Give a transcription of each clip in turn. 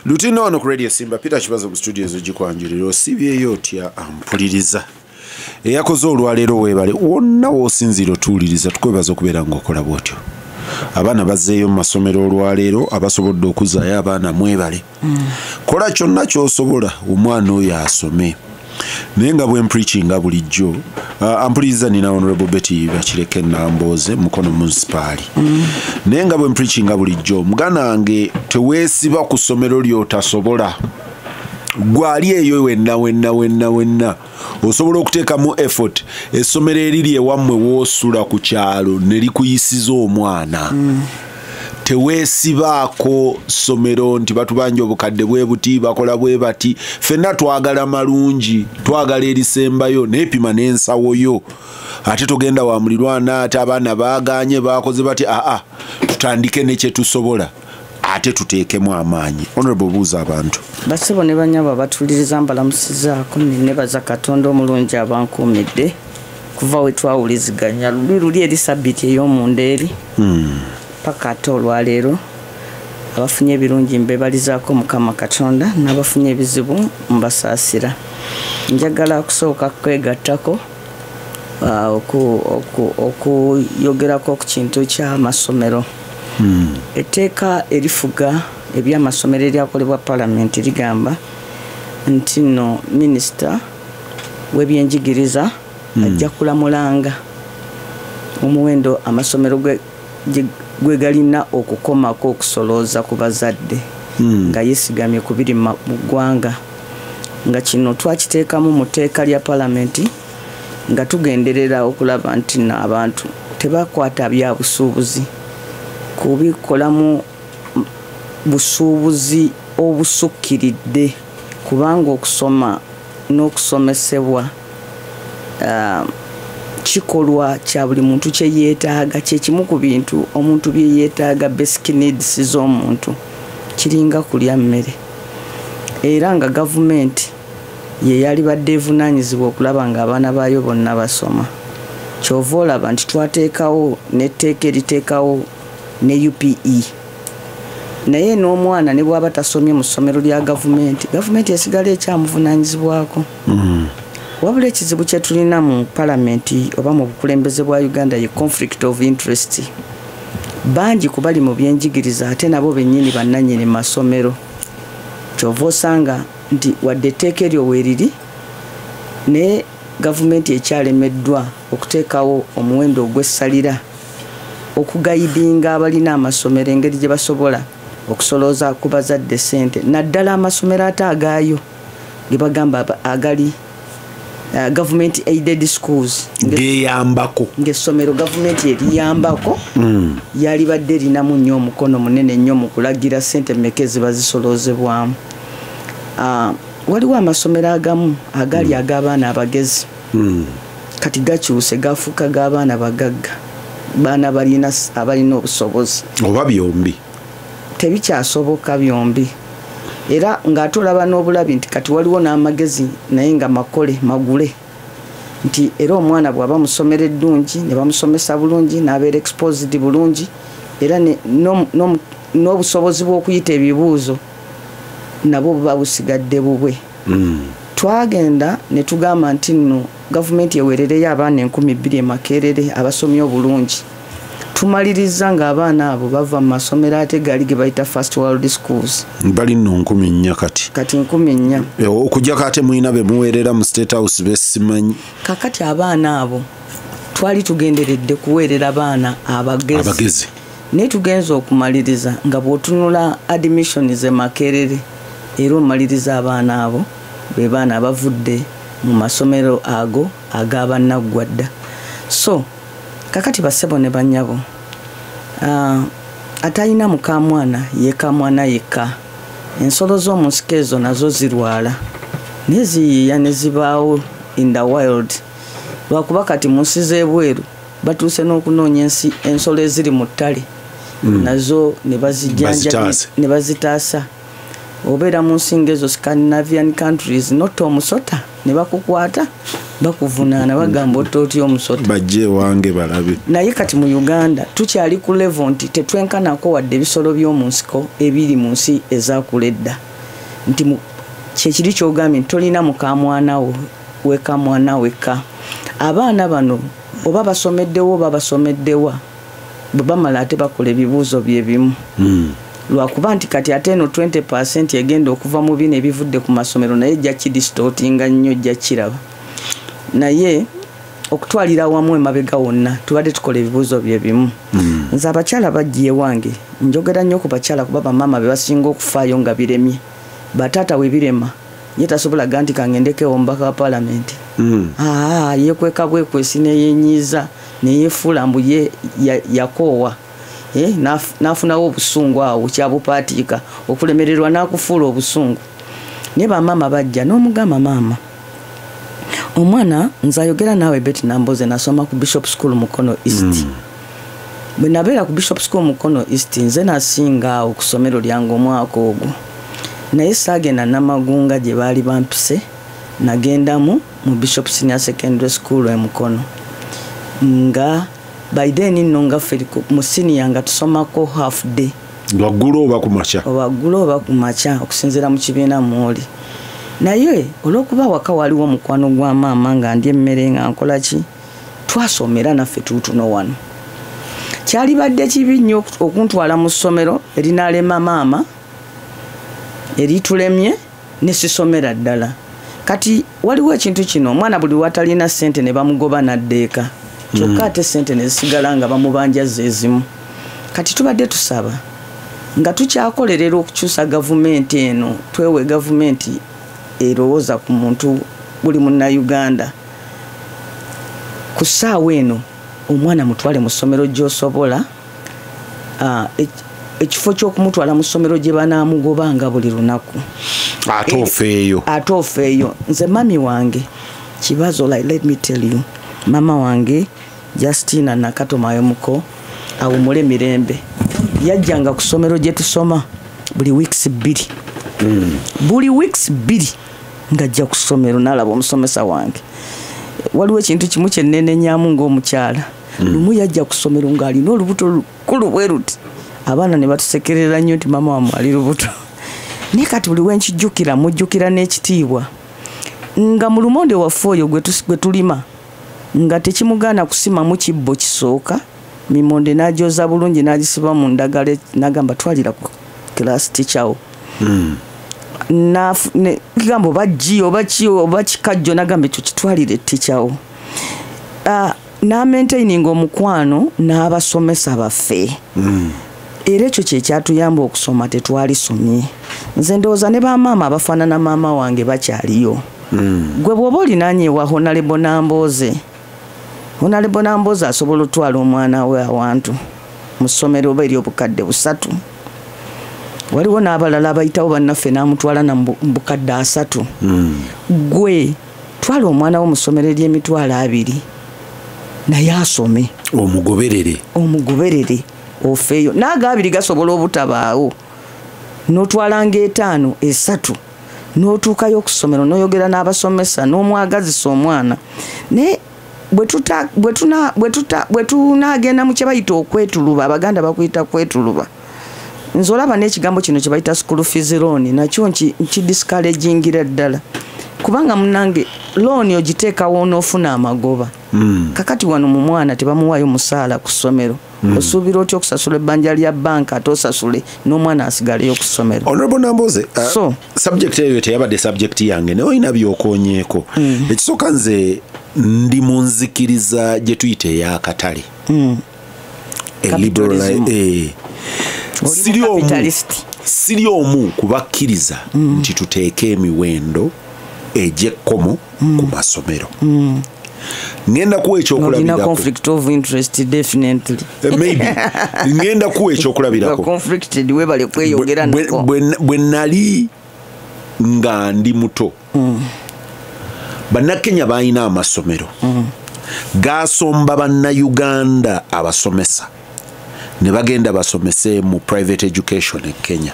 Lutino wano ku Radio Simba, Peter Kibazo mu studio ezogikwanjulira. Osibyeyo otya ampuliriza eyakoze olwaleero? Weebale wonna w'osinziira otuwuliriza, tukwebaza okubeera ng'okola bwotyo. Abaana bazzeeyo mu masomero olwaleero, abasobodde okuzaayo abaana mwebale. Kola kyonna ky'osobola omwana oyo asome. Naye nga bwe mpreachinga bulijjo, ampuliriza, nina Honorable Betty Bakireke Nambooze, Mukono Munisipaali. Naye nga bwe mpreachinga bulijjo, muganda wange, teweesiba ku ssomero ly'otasobola. Gwali eyo wenna wenna wenna wenna osobola okuteekamu effort, essomero eriri ewammwe woosula ku kyalo ne likuyisiza omwana. Teweesibaako ssomero nti batubanja obukadde bwe buti, bakola bwe bati. Ffenna twagala malungi, twagala erisembayo, naye pima n'ensawo yo. Ate togenda wa mulirwana, ate abaana baaganye, bakoze bati. Aa, tutandike ne kye tusobola, ate tuteekemu amaanyi. Honorable, buuza abantu. Basebo ne banyabo abatuliriza, mbalamusizaako. Nebaza Katonda omulungi abankuumidde kuva we twawuliziganya luli luli eri sabiti ey'omunda eri paka ate olwaleero. Abafunye ebirungi mbebalizaako Mukama Katonda, n'abafunye ebizibu mbasaasira. Njagala kusooka kwegattako okuyogerako ku kintu ky'amasomero. Etteeka erifuga ebyamasomero eryakolebwa Palamenti ligamba nti nno minisita w'ebyenjigiriza ajja kulamulanga omuwendo amasomero gwe galina okukomako okusolooza ku bazadde nga yeesigamye ku biri mu ggwanga. Nga kino twakiteekamu mu tteeka lya Palamenti nga tugenderera okulaba nti nno abantu tebakwata bya busuubuzi kubikolamu busuubuzi obusukkiridde, kubanga okusoma n'okusomesebwa kikolwa kya buli muntu kye yeetaaga, kyekimu ku bintu omuntu bye yeetaaga, basic needs z'omuntu, kiringa kulya mmere. Era nga gavumenti ye yalibadde evunaanyizibwa okulaba nga abaana baayo bonna basoma. Kyova olaba nti twateekawo n'etteeka eriteekawo ne UPE. Naye n'omwana ne bw'aba tasomye mu ssomero lya gavumenti, gavumenti esigala ekyamuvunaanyizibwako. Wabula ekizibu kye tulina mu Palamenti oba mu bukulembeze bwa Uganda ye conflict of interest. Bangi ku bali mu byenjigiriza ate nabo bennyini bannannyini masomero. Kyova osanga nti wadde etteeka eryo weeriri, naye gavumenti ekyalemeddwa okuteekawo omuwendo ogw'essalira okuguidinga abalina amasomero engeri gye basobola okusolooza ku bazadde ssente, naddala amasomero ate agaayo ge bagamba agali government aided schools. Geyambako. Ng'essomero gavumenti eriyambako, yalibadde erinamu nnyo omukono munene nnyo mu kulagira ssente mmeka eziba zisoloozebwamu. Waliwo amasomero agamu agali ag'abaana abagezi, kati gakyuse gafuuka g'abaana bagagga, baana balina abalina obusobozi. Oba byombi. Tebikyasoboka byombi. Era ng'ate olaba n'obulabi nti kati waliwo n'amagezi naye nga makole magule, nti era omwana bw'aba musomero eddungi ne bamusomesa bulungi n'abeera exposed bulungi, era n'obusobozi bw'okuyita ebibuuzo nabwo buba busigadde bubwe. Twagenda ne tugamba nti nno gavumenti eweerereyo abaana 2000 e Makerere abasomye obulungi. Tumaliriza ng'abaana abo bava mu masomero ate gali ge bayita first world schools. Bali nno 4000 kati. Kati 4000. Okuggyako ate mulina be muweerera mu State House besimanyi. Kakati abaana abo twali tugenderedde kuweerera baana abagezi. Abagezi. Naye tugenza okumaliriza nga bw'otunula admissions e Makerere, era omaliriza abaana abo be baana abavudde mu masomero ago ag'abannaggwadda. So kakati bassebo ne bannyabo, atalina mukamwana ye kamwana yekka. Ensolo z'omu nsiko ezo nazo zirwala, naye ziyiiya ne zibaawo in the wild, lwakuba kati mu nsi z'ebweru batuuse n'okunoonya ensolo eziri mu ttale nazo ne bazijjanja. Bazitaasa. Ne bazitaasa. Obeera mu nsi ng'ezo Scandinavian countries, notta omusota ne bakukwata, bakuvunaana, bagamba otta otya omusota? Bajje ewange balabe. Naye kati mu Uganda tukyali ku level nti tetwenkanako wadde ebisolo by'omu nsiko ebiri mu nsi ezaakula edda. Nti kyekiri kyogambye nti tolina mukamwana wo weka mwana weka. Abaana bano oba basomeddewo oba basomeddewa, bwe bamala ate bakola ebibuuzo bye bimu. Lwakuba nti kati ate eno 20% egenda okuva mu bino ebivudde ku masomero, naye ejja kidistortinga nnyo, ejja kiraba. Naye okutwalira awamu emabega wonna tubadde tukola ebibuuzo bye bimu. Nze abakyala bajja ewange, njogera nnyo ku bakyala kuba bamaama be basinga okufaayo nga biremye. Bataata we birema ye tasobola ga nti kangendeko omubaka wa paalamenti. Yeekweka bwekwesi neyenyiiza neyeefuula mbu ye yakoowa. N'afunawo obusungu awo kyabupaatiika okulemererwa n'akufuula obusungu. Naye bamaama bajja n'omugamba, maama omwana nze ayogera naawe Betty Nambooze, nasoma ku Bishop School Mukono East. Bwe nabeera ku Bishop School Mukono East, nze nasinga awo ku ssomero lyange omwaka ogwo. Naye saagenda Namagunga gye baali bampise, nagendamu mu Bishop Senior Secondary School e Mukono. Nga by then nno nga ffe mu senior nga tusomako half day. Lwaggulo oba ku makya? Olwaggulo oba ku makya okusinziira mu kibiina mw'oli. Naye olw'okuba waka waliwo omukwano gwa maama nga ndya emmere nga nkola ki, twasomera naffe tuutuno wano. Kyalibadde kibi nnyo okuntwala mu ssomero erinaalema maama, eritulemye ne sisomera ddala. Kati waliwo ekintu kino, omwana buli watalina ssente ne bamugoba n'adda eka. Kyokka ate ssente ne zisigala nga bamubanja ze ezimu. Kati tubadde tusaba nga tukyakolerera okukyusa gavumenti eno, twewe gavumenti erowooza ku muntu buli munnayuganda. Ku ssaawa eno omwana mutwale mu ssomero gy'osobola, ekifo ky'okumutwala mu ssomero gye banaamugobanga buli lunaku. Ate ofeeyo. Ate ofeeyo. Nze mami wange Kibazo, like, let me tell you, mama wange Justina Nakato Mayomuko awumule mirembe, yajjanga ku ssomero gye tusoma buli weeks 2. Buli weeks 2 ng'ajja ku ssomero n'alaba omusomesa wange. Waliwo ekintu kimu kye nneenenyamu ng'omukyala. Lumu yajja ku ssomero ng'alina olubuto lukulu bwe luti. Abaana ne batusekerera nnyo nti maama wammwe ali lubuto. Naye kati buli we nkijjukira mujjukira n'ekitiibwa. Nga mu lumonde waffe oyo gwe tulima, nga tekimugaana kusimamu kibbo kisooka, mimonde n'agyoza bulungi n'agisiba mu ndagala n'agamba twalira ku class teacher wo. Kigamba oba ggi oba ki oba kikajjo n'agamba ekyo kitwalire teacher wo. N'amaintaininga omukwano n'abasomesa baffe. Era ekyo kye kyatuyamba okusoma, tetwalisomye. Nze ndowooza ne bamaama abafaanana maama wange bakyaliyo. Gwe bw'oba olinaanye wa Honorable Nambooze, Honorable Nambooze asobola otwala omwana we awantu mu ssomero oba ery'obukadde 3. Waliwo n'abalala abayitawo bannaffe n'amutwala na mu bukadde 3. Gwe twala omwana wo mu ssomero ery'emitwalo 2 naye asome. Omugoberere. Omugoberere ofeeyo. N'ago 2 gasobola obutabaawo. N'otwalanga 5, 3. N'otuukayo ku ssomero n'oyogera n'abasomesa n'omwagazisa omwana. Naye bwe tunaagenda mu kye bayita okwetuluba, Abaganda bakuyita kwetuluba. Nze olaba n'ekigambo kino kye bayita school fees loan nakyo nkidiscouragingira ddala. Kubanga munnange loan ogiteekawo n'ofuna amagoba. Kakati wano mu mwana tebamuwaayo musaala ku ssomero. Osuubira otya okusasula ebbanja lya banka ate osasule n'omwana asigaleyo ku ssomero? Honorable Nambooze, subject eyo teyabadde subject yange, naye olina by'okoonyeeko. Ekisooka nze ndi mu nzikiriza gye tuyita ey'akatale. Capitalism. Oli mu capitalist. Siri omu kubakkiriza nti tuteeke emiwendo egy'ekkomo ku masomero. Ngenda kuwa ekyokulabirako. Olina conflict of interest definitely. Maybe. Ngenda kuwa ekyokulabirako. Conflicted webale kweyongera nako. Bwe nali nga ndi muto. Bannakenya balina amasomero. Gasomba bannayuganda abasomesa. Ne bagenda basomese mu private education e Kenya.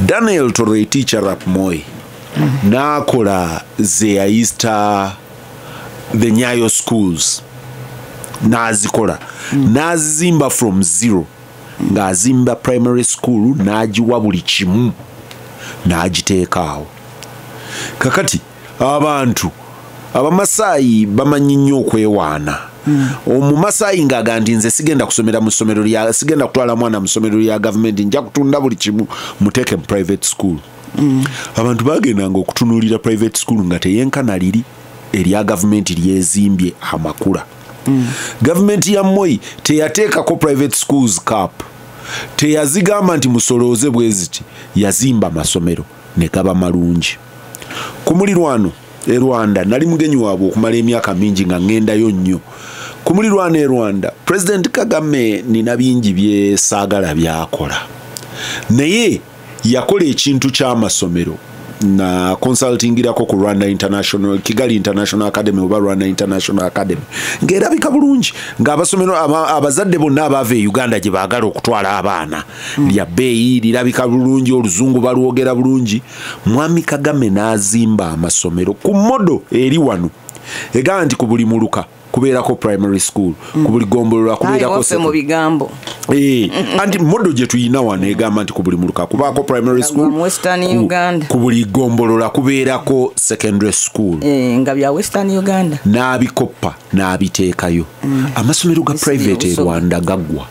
Daniel Toroitich arap Moi n'akola ze yayita the Nyayo schools, n'azikola, n'azimba from zero, ng'azimba primary school n'agiwa buli kimu, N'agiteeka awo. Kakati abantu Abamasaayi bamanyi nnyo okwewaana. Omumasaayi ng'aga nti nze sigenda kusomera mu ssomero lya, sigenda kutwala mwana mu ssomero lya gavumenti, nja kutunda buli kimu muteeke mu private school. Abantu bagendanga okutunuulira private school nga teyenkana liri erya gavumenti lyezimbye amakula. Gavumenti ya Moi teyateekako private schools cap, teyazigamba nti musolooze bwe ziti, yazimba masomero ne gaba malungi. Ku mulirwano e Rwanda nali mugenyi waabwe okumala emyaka mingi nga ŋŋendayo nnyo. Ku mulirwano e Rwanda, President Kagame nina bingi bye saagala by'akola, naye yakola ekintu ky'amasomero na consultingirako ku Rwanda International, Kigali International Academy oba Rwanda International Academy, ng'erabika bulungi, ng'abasomero abazadde bonna abaava e Uganda gye baagala okutwala abaana, lya bbeeyi, lirabika bulungi, oluzungu balwogera bulungi. Mwami Kagame n'azimba amasomero ku model eri wano egamba nti ku buli muluka kubeerako primary school, ku buli gombolola kubeerako mu bigambo. Anti model gye tuyina wano egamba nti ku buli muluka kubaako primary school, mu Western Uganda, ku buli gombolola kubeerako secondary school. Nga bya Western Uganda. N'abikoppa n'abiteekayo. Amasomero ga private e Rwanda gaggwa.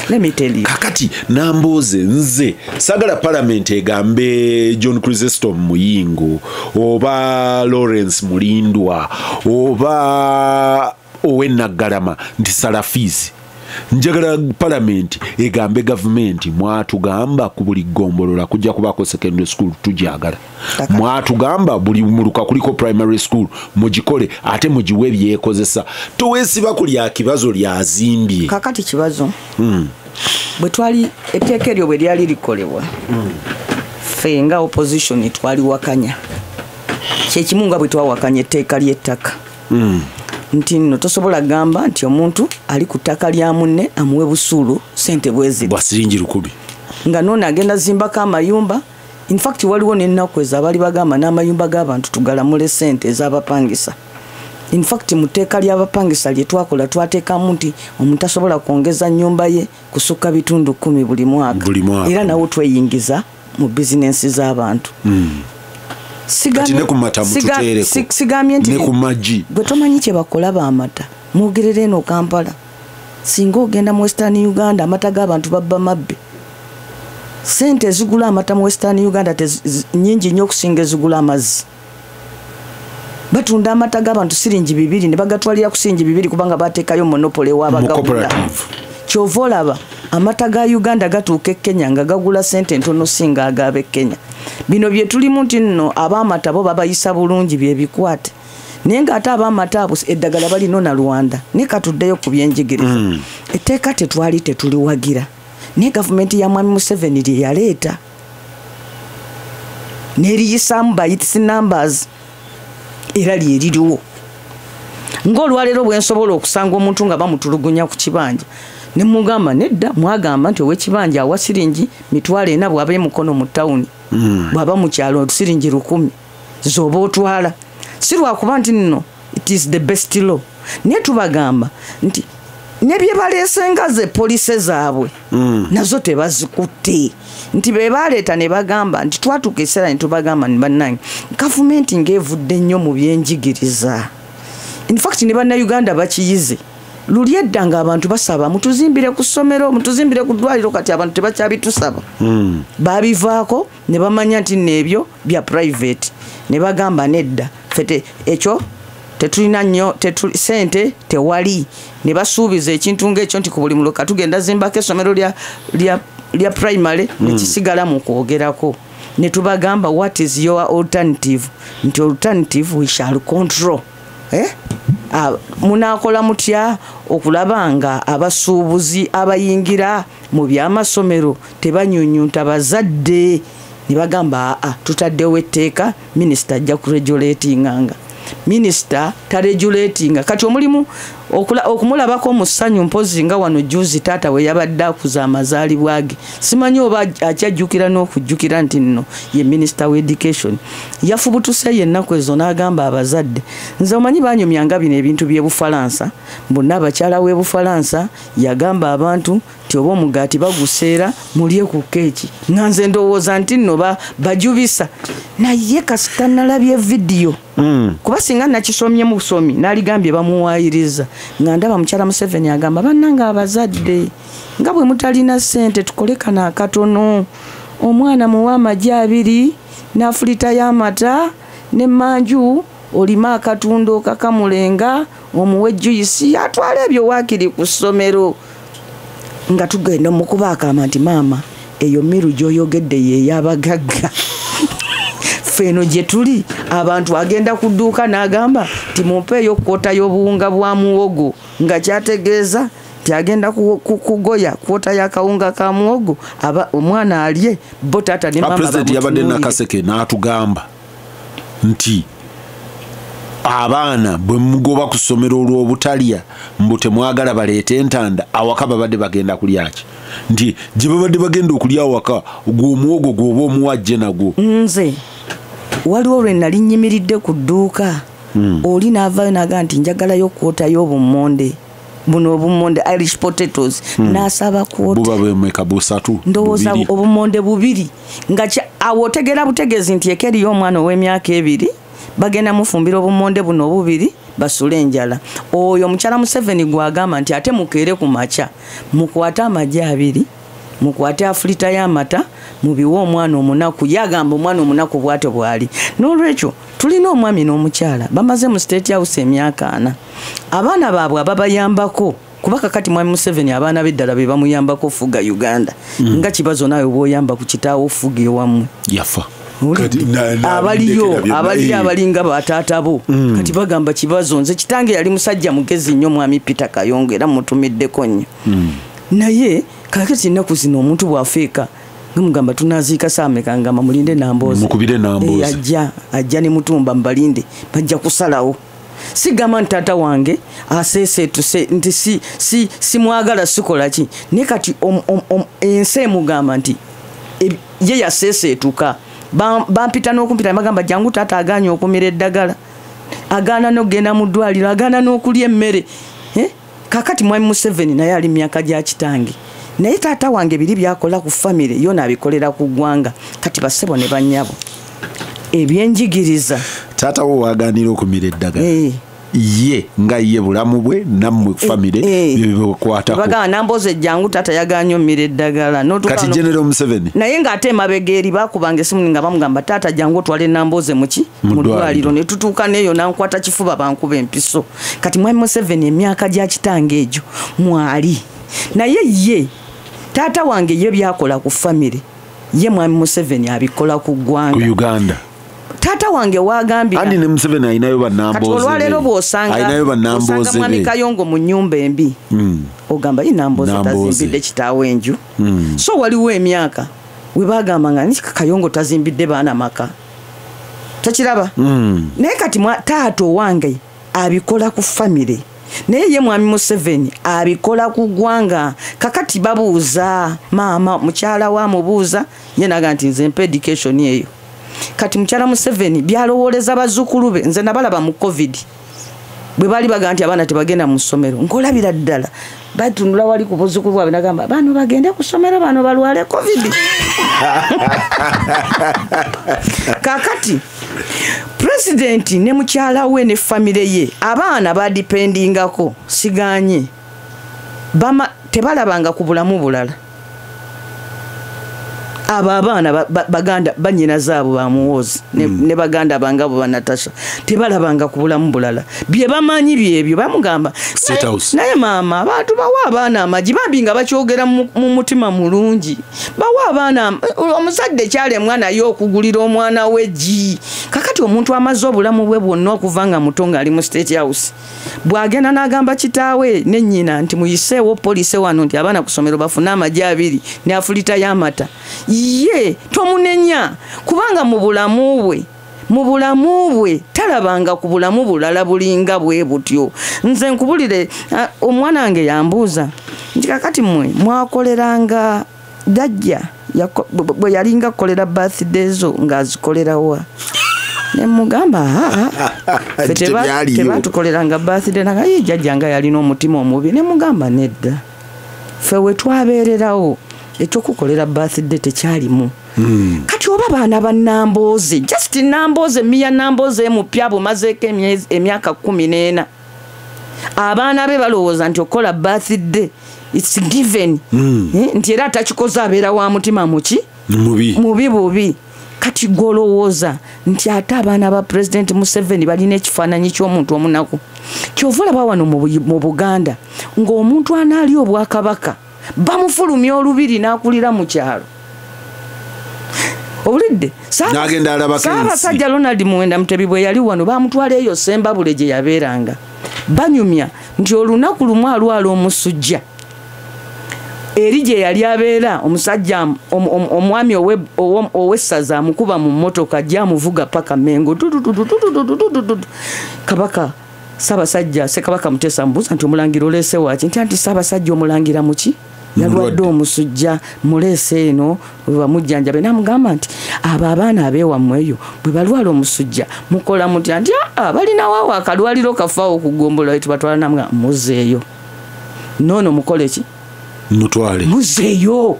Let me tell you. Kakati Nambooze, nze sagala parliament egambe John Chrysostom Muyingo oba Lawrence Mulindwa oba Owen Naggalama nti sala fees. Njagala parliament egambe gavumenti mwatugamba ku buli gombolola kujja kubaako secondary school, tujagala. Mwatugamba buli muluka kuliko primary school, mugikole ate mugiwe byekozesa. Toweesiba ku lya Kibazo lyazimbye. Kakati Kibazo, bwe twali etteeka eryo bwe lyali likolebwa, ffe nga opposition twaliwakanya. Kyekimu nga bwe twawakanya etteeka ly'ettaka. Nti nno tosobola gamba nti omuntu ali ku ttaka lya munne amuwe busuulu ssente bwe ziti. Bwa siringi 1000. Nga n'ono agenda zimbako amayumba. In fact waliwo n'ennaku ezo abaali bagamba n'amayumba g'abantu tugalamule ssente ez'abapangisa. In fact mu tteeka ly'abapangisa lye twakola twateekamu nti omuntu tasobola kwongeza nnyumba ye kusukka bitundu 10 buli mwaka. Era nawo tweyingiza mu bizinensi z'abantu. Sigambye nti gwe tomanyi kye bakola b'amata, mwogerera eno Kampala. Singa ogenda mu Western Uganda amata g'abantu babba mabbe. Ssente ezigula amata mu Western Uganda nnyingi nnyo okusinga ezigula amazzi. Batunda amata g'abantu siringi 2 ne bagatwalira ku siringi 2 kubanga bateekayo monopoly w'abagagula. Ky'ova olaba amata ga Uganda gatuuka e Kenya nga gagula ssente ntono singa ag'ab'e Kenya. Bino bye tulimu nti nno ab'amata bo babayisa bulungi bye bikwate, naye ng'ate ab'amata abo eddagala balinona Rwanda. Naye katuddeyo ku byenjigiriza. Etteeka tetwali tetuliwagira, naye gavumenti ya Mwami Museveni lye yaleeta n'eriyisaamu by its numbers, era lye liriwo. Ng'olwaleero bwe nsobola okusanga omuntu nga bamutulugunya ku kibanja ne mugamba nedda, mwagamba nti ow'ekibanja awa siringi 400 bw'aba emukono mu tawuni, bw'aba mu kyalo siringi 1000 z'oba otwala. Si lwakuba nti nno it is the best law, naye tubagamba nti ne bye baleese nga ze poliisi zaabwe nazo tebazikutte. Nti be baleeta ne bagamba nti twatuuka ekiseera ne tubagamba ne bannange gavumenti ng'evudde nnyo mu byenjigiriza. In fact ne bannayuganda bakiyize. Luli edda ng'abantu basaba mutuzimbire ku ssomero, mutuzimbire ku ddwaliro, kati abantu tebakyabitusaba. Babivaako ne bamanya nti n'ebyo bya private ne bagamba nedda ffe ekyo tetulina nnyo, ssente tewali. Ne basuubiza ekintu ng'ekyo nti ku buli muluka tugenda zimbako essomero lya primary, ne kisigala mu kwogerako. Ne tubagamba what is your alternative? Nti alternative we shall control. Munaakola mutya okulaba nga abasuubuzi abayingira mu by'amasomero tebanyunyunta bazadde? Ne bagamba aa, tutaddewo etteeka, minisita ajja kuregulatinganga. Minisita taregulatinga. Kati omulimu okumulabako mu ssanyu mpozi nga wano juzi taata we yabadde akuza amazaalibwa ge, simanyi oba akyajjukira n'okujjukira nti nno ye minisita wa education. Yafubutuseeyo ennaku ezo n'agamba abazadde, nze omanyi banyumyanga bino ebintu by'e Bufalansa, bonna abakyala w'e Bufalansa, yagamba abantu Ti oba omugaati baguseera mulye ku keeki, nga nze ndowooza nti nno bajubisa. Naye kasita nalabye vidiyo, kuba singa nakisomye mu busomi naligambye bamuwaayiriza, nga ndaba mukyala Museveni agamba bannange abazadde nga bwe mutalina ssente tukole kano akatono, omwana muwe amagi 2 n'afulita y'amata n'emmanju, olime akatundo kakamulenga, omuwe juyisi atwale ebyo waakiri ku ssomero. Nga tugenda mukuba akama nti maama eyo miru gy'oyogedde ye y'abagagga, ffeno gye tuli abantu agenda ku dduuka n'agamba nti mumpeeyo kwota y'obuwunga bwa muwogo, nga kyategeeza nti agenda kugoya kwota y'akawunga ka muwogo omwana alye, bo taata ne maama. President yabadde Nakaseke n'atugamba nti abaana bwe mugoba ku ssomero olw'obutalya mbu temwagala baleete entanda, awaka babadde bagenda kulya ki? Nti gye babadde bagenda okulya awaka gw'omuwogo gw'oba omuwajje nagwo. Nze waliwo lwe nali nnyimiridde ku dduuka, oli n'avaayo n'agamba nti njagalayo kwota y'obummonde buno, obummonde Irish potatoes, n'asaba kwota. Buba bwemeka? 3? Ndowooza obummonde 2, nga awo otegeera butegeezi nti eka eriyo omwana ow'emyaka 2 bagenda mufumbira obummonde buno 2 basule enjala. Oyo mukyala Museveni gw'agamba nti ate mukeere ku makya mukwate amagi 2, mukwate afulita y'amata, mubiwe omwana omunaku. Yagamba omwana omunaku bw'atyo bw'ali. N'olwekyo tulina omwami n'omukyala bamaze mu State House emyaka 4, abaana baabwe ababayambako, kuba kakati mwami Museveni abaana be ddala be bamuyambako ofuga Uganda, nga Kibazo naawe bw'oyamba ku kitaawo ofuga ewammwe. Yafa. Abaliyo abaliyo abalinga bataata bo kati bagamba Kibazo nze kitange yali musajja mugezi nnyo, mwami Peter Kayongo, era mutumiddeko nnyo. Naye kakati ennaku zino omuntu bw'afeeka ngamugamba tunaziika saameka, ngamba mulinde Nambooze, mukubire Nambooze, ajja ne Mutumba mbalinde, bajja kusalawo. Sigamba nti taata wange aseeseetuse nti simwagala sikola ki, naye kati ensi emugamba nti ye yaseeseetuka. Bampita n'okumpita bagamba jangu taata agaanye okumira eddagala, agaana n'okugenda mu ddwaliro, agaana n'okulya emmere. Kakati mwami Museveni naye ali myaka gya kitange, naye taata wange biri byakola ku famire yona abikolera ku ggwanga. Kati bassebo ne bannyabo, ebyenjigiriza taata wo wagaanira okumira eddagala ye nga ye bulamu bwe nammwe famire byebikwatako. Bagamba Nambooze jangu taata yagaanye omira eddagala. Kati General Museveni naye ng'ate emabega eri bakubanga essimu nga bamugamba taata jangu otwale Nambooze muki mu ddwaliro, ne tutuuka n'eyo nankwata kifuba bankuba empiso. Kati mwami Museveni emyaka gya kitange egyo mwali, naye ye taata wange ye byakola ku famire ye mwami Museveni abikola ku ggwanga, ku Uganda. Taata wange wagambira andi ne Museveni alinayo bannambooze. Kati olwaleero bw'osanga mwami Kayongo mu nnyumba embi, ogamba ye Nambooze tazimbidde kitaawe enju. So waliwo emyaka we bagamba nga Kayongo tazimbidde baana maka, tekiraba. Naye kati taata owange abikola ku famire, naye ye mwami Museveni abikola ku ggwanga. Kakati babuuza maama mukyala wa mubuuza ye naga nti nze mpa education eyo. Kati mukyala Museveni byalowooleza bazzukulu be, nze nabalaba mu COVID bwe baali bagamba nti abaana tebagenda mu ssomero, nkolabira ddala batunula wali ku buzzukulu bwabwe nagamba bano bagende ku ssomero, bano balwale COVID. Kakati pulezidenti ne mukyala we ne famire ye abaana badipendingako, siganye tebalabanga ku bulamu bulala. Abo abaana baganda bannyina zaabwe bamuwoozi ne baganda bangabo banatasha tebalabanga ku bulamu bulala, bye bamanyi byebyo bamugamba naye maama abantu bawa abaana amagi, bambi nga bakyogera mu mutima mulungi, bawa abaana. Omuzadde kyalemwa naye okugulira omwana we eggi. Kakati omuntu amaze obulamu bwe bwonna okuva nga muto ng'ali mu State House, bw'agenda n'agamba kitaawe ne nnyina nti muyiseewo poliisi wano nti abaana ku ssomero bafune amagi 2 ne afulita y'amata, ye tomunenya, kubanga mu bulamu bwe talabanga ku bulamu bulala bulinga bwe butyo. Nze nkubulire, omwana wange yambuuza nti kakati mmwe mwakoleranga dajja bwe yalinga kukolera birthday zo ng'azikolera wa? Ne mugamba tebatukoleranga birthday, naye jjajja nga yalina omutima omubi. Ne mugamba nedda, Ffe we twabeererawo ekyokukolera birthday tekyalimu. Kati oba baana ba Nambooze, just Nambooze, Miya Nambooze mupya bumazeeko emyaka 14, abaana be balowooza nti okukola birthday it's given, nti era atakikoze abeera wa mutima muki? Mubi. Mubi bubi. Kati gw'olowooza nti ate abaana ba President Museveni balina ekifaananyi ky'omuntu omunaku. Kyova olaba wano mu Buganda ng'omuntu anaali obwakabaka bamufulumya olubiri n'akulira mu kyalo. Owulidde? N'agenda alabako ensi. Ssaabasajja Ronald Muwenda Mutebi bwe yali wano bamutwala eyo Sembabule gye yabeeranga. Banyumya nti olunaku lumu alwala omusujja. Eri gye yali abeera omusajja omwami ow'essaza amukuba mu mmotoka gy'amuvuga paka Mengo. Kabaka Ssaabasajja Ssekabaka Muteesa amubuuza nti omulangira oleese waaki? Nti anti Ssaabasajja omulangira muki? Yalwadde omusujja, muleese eno bwe bamujjanjabe. N'amugamba nti abo abaana ab'ewammwe eyo bwe balwala omusujja mukola mutya? Nti aa, balinawo awo akalwaliro kafaawo okugombola tubatwala. N'amugamba muzzeeyo. Noono mukole ki? Mutwale. Muzzeeyo.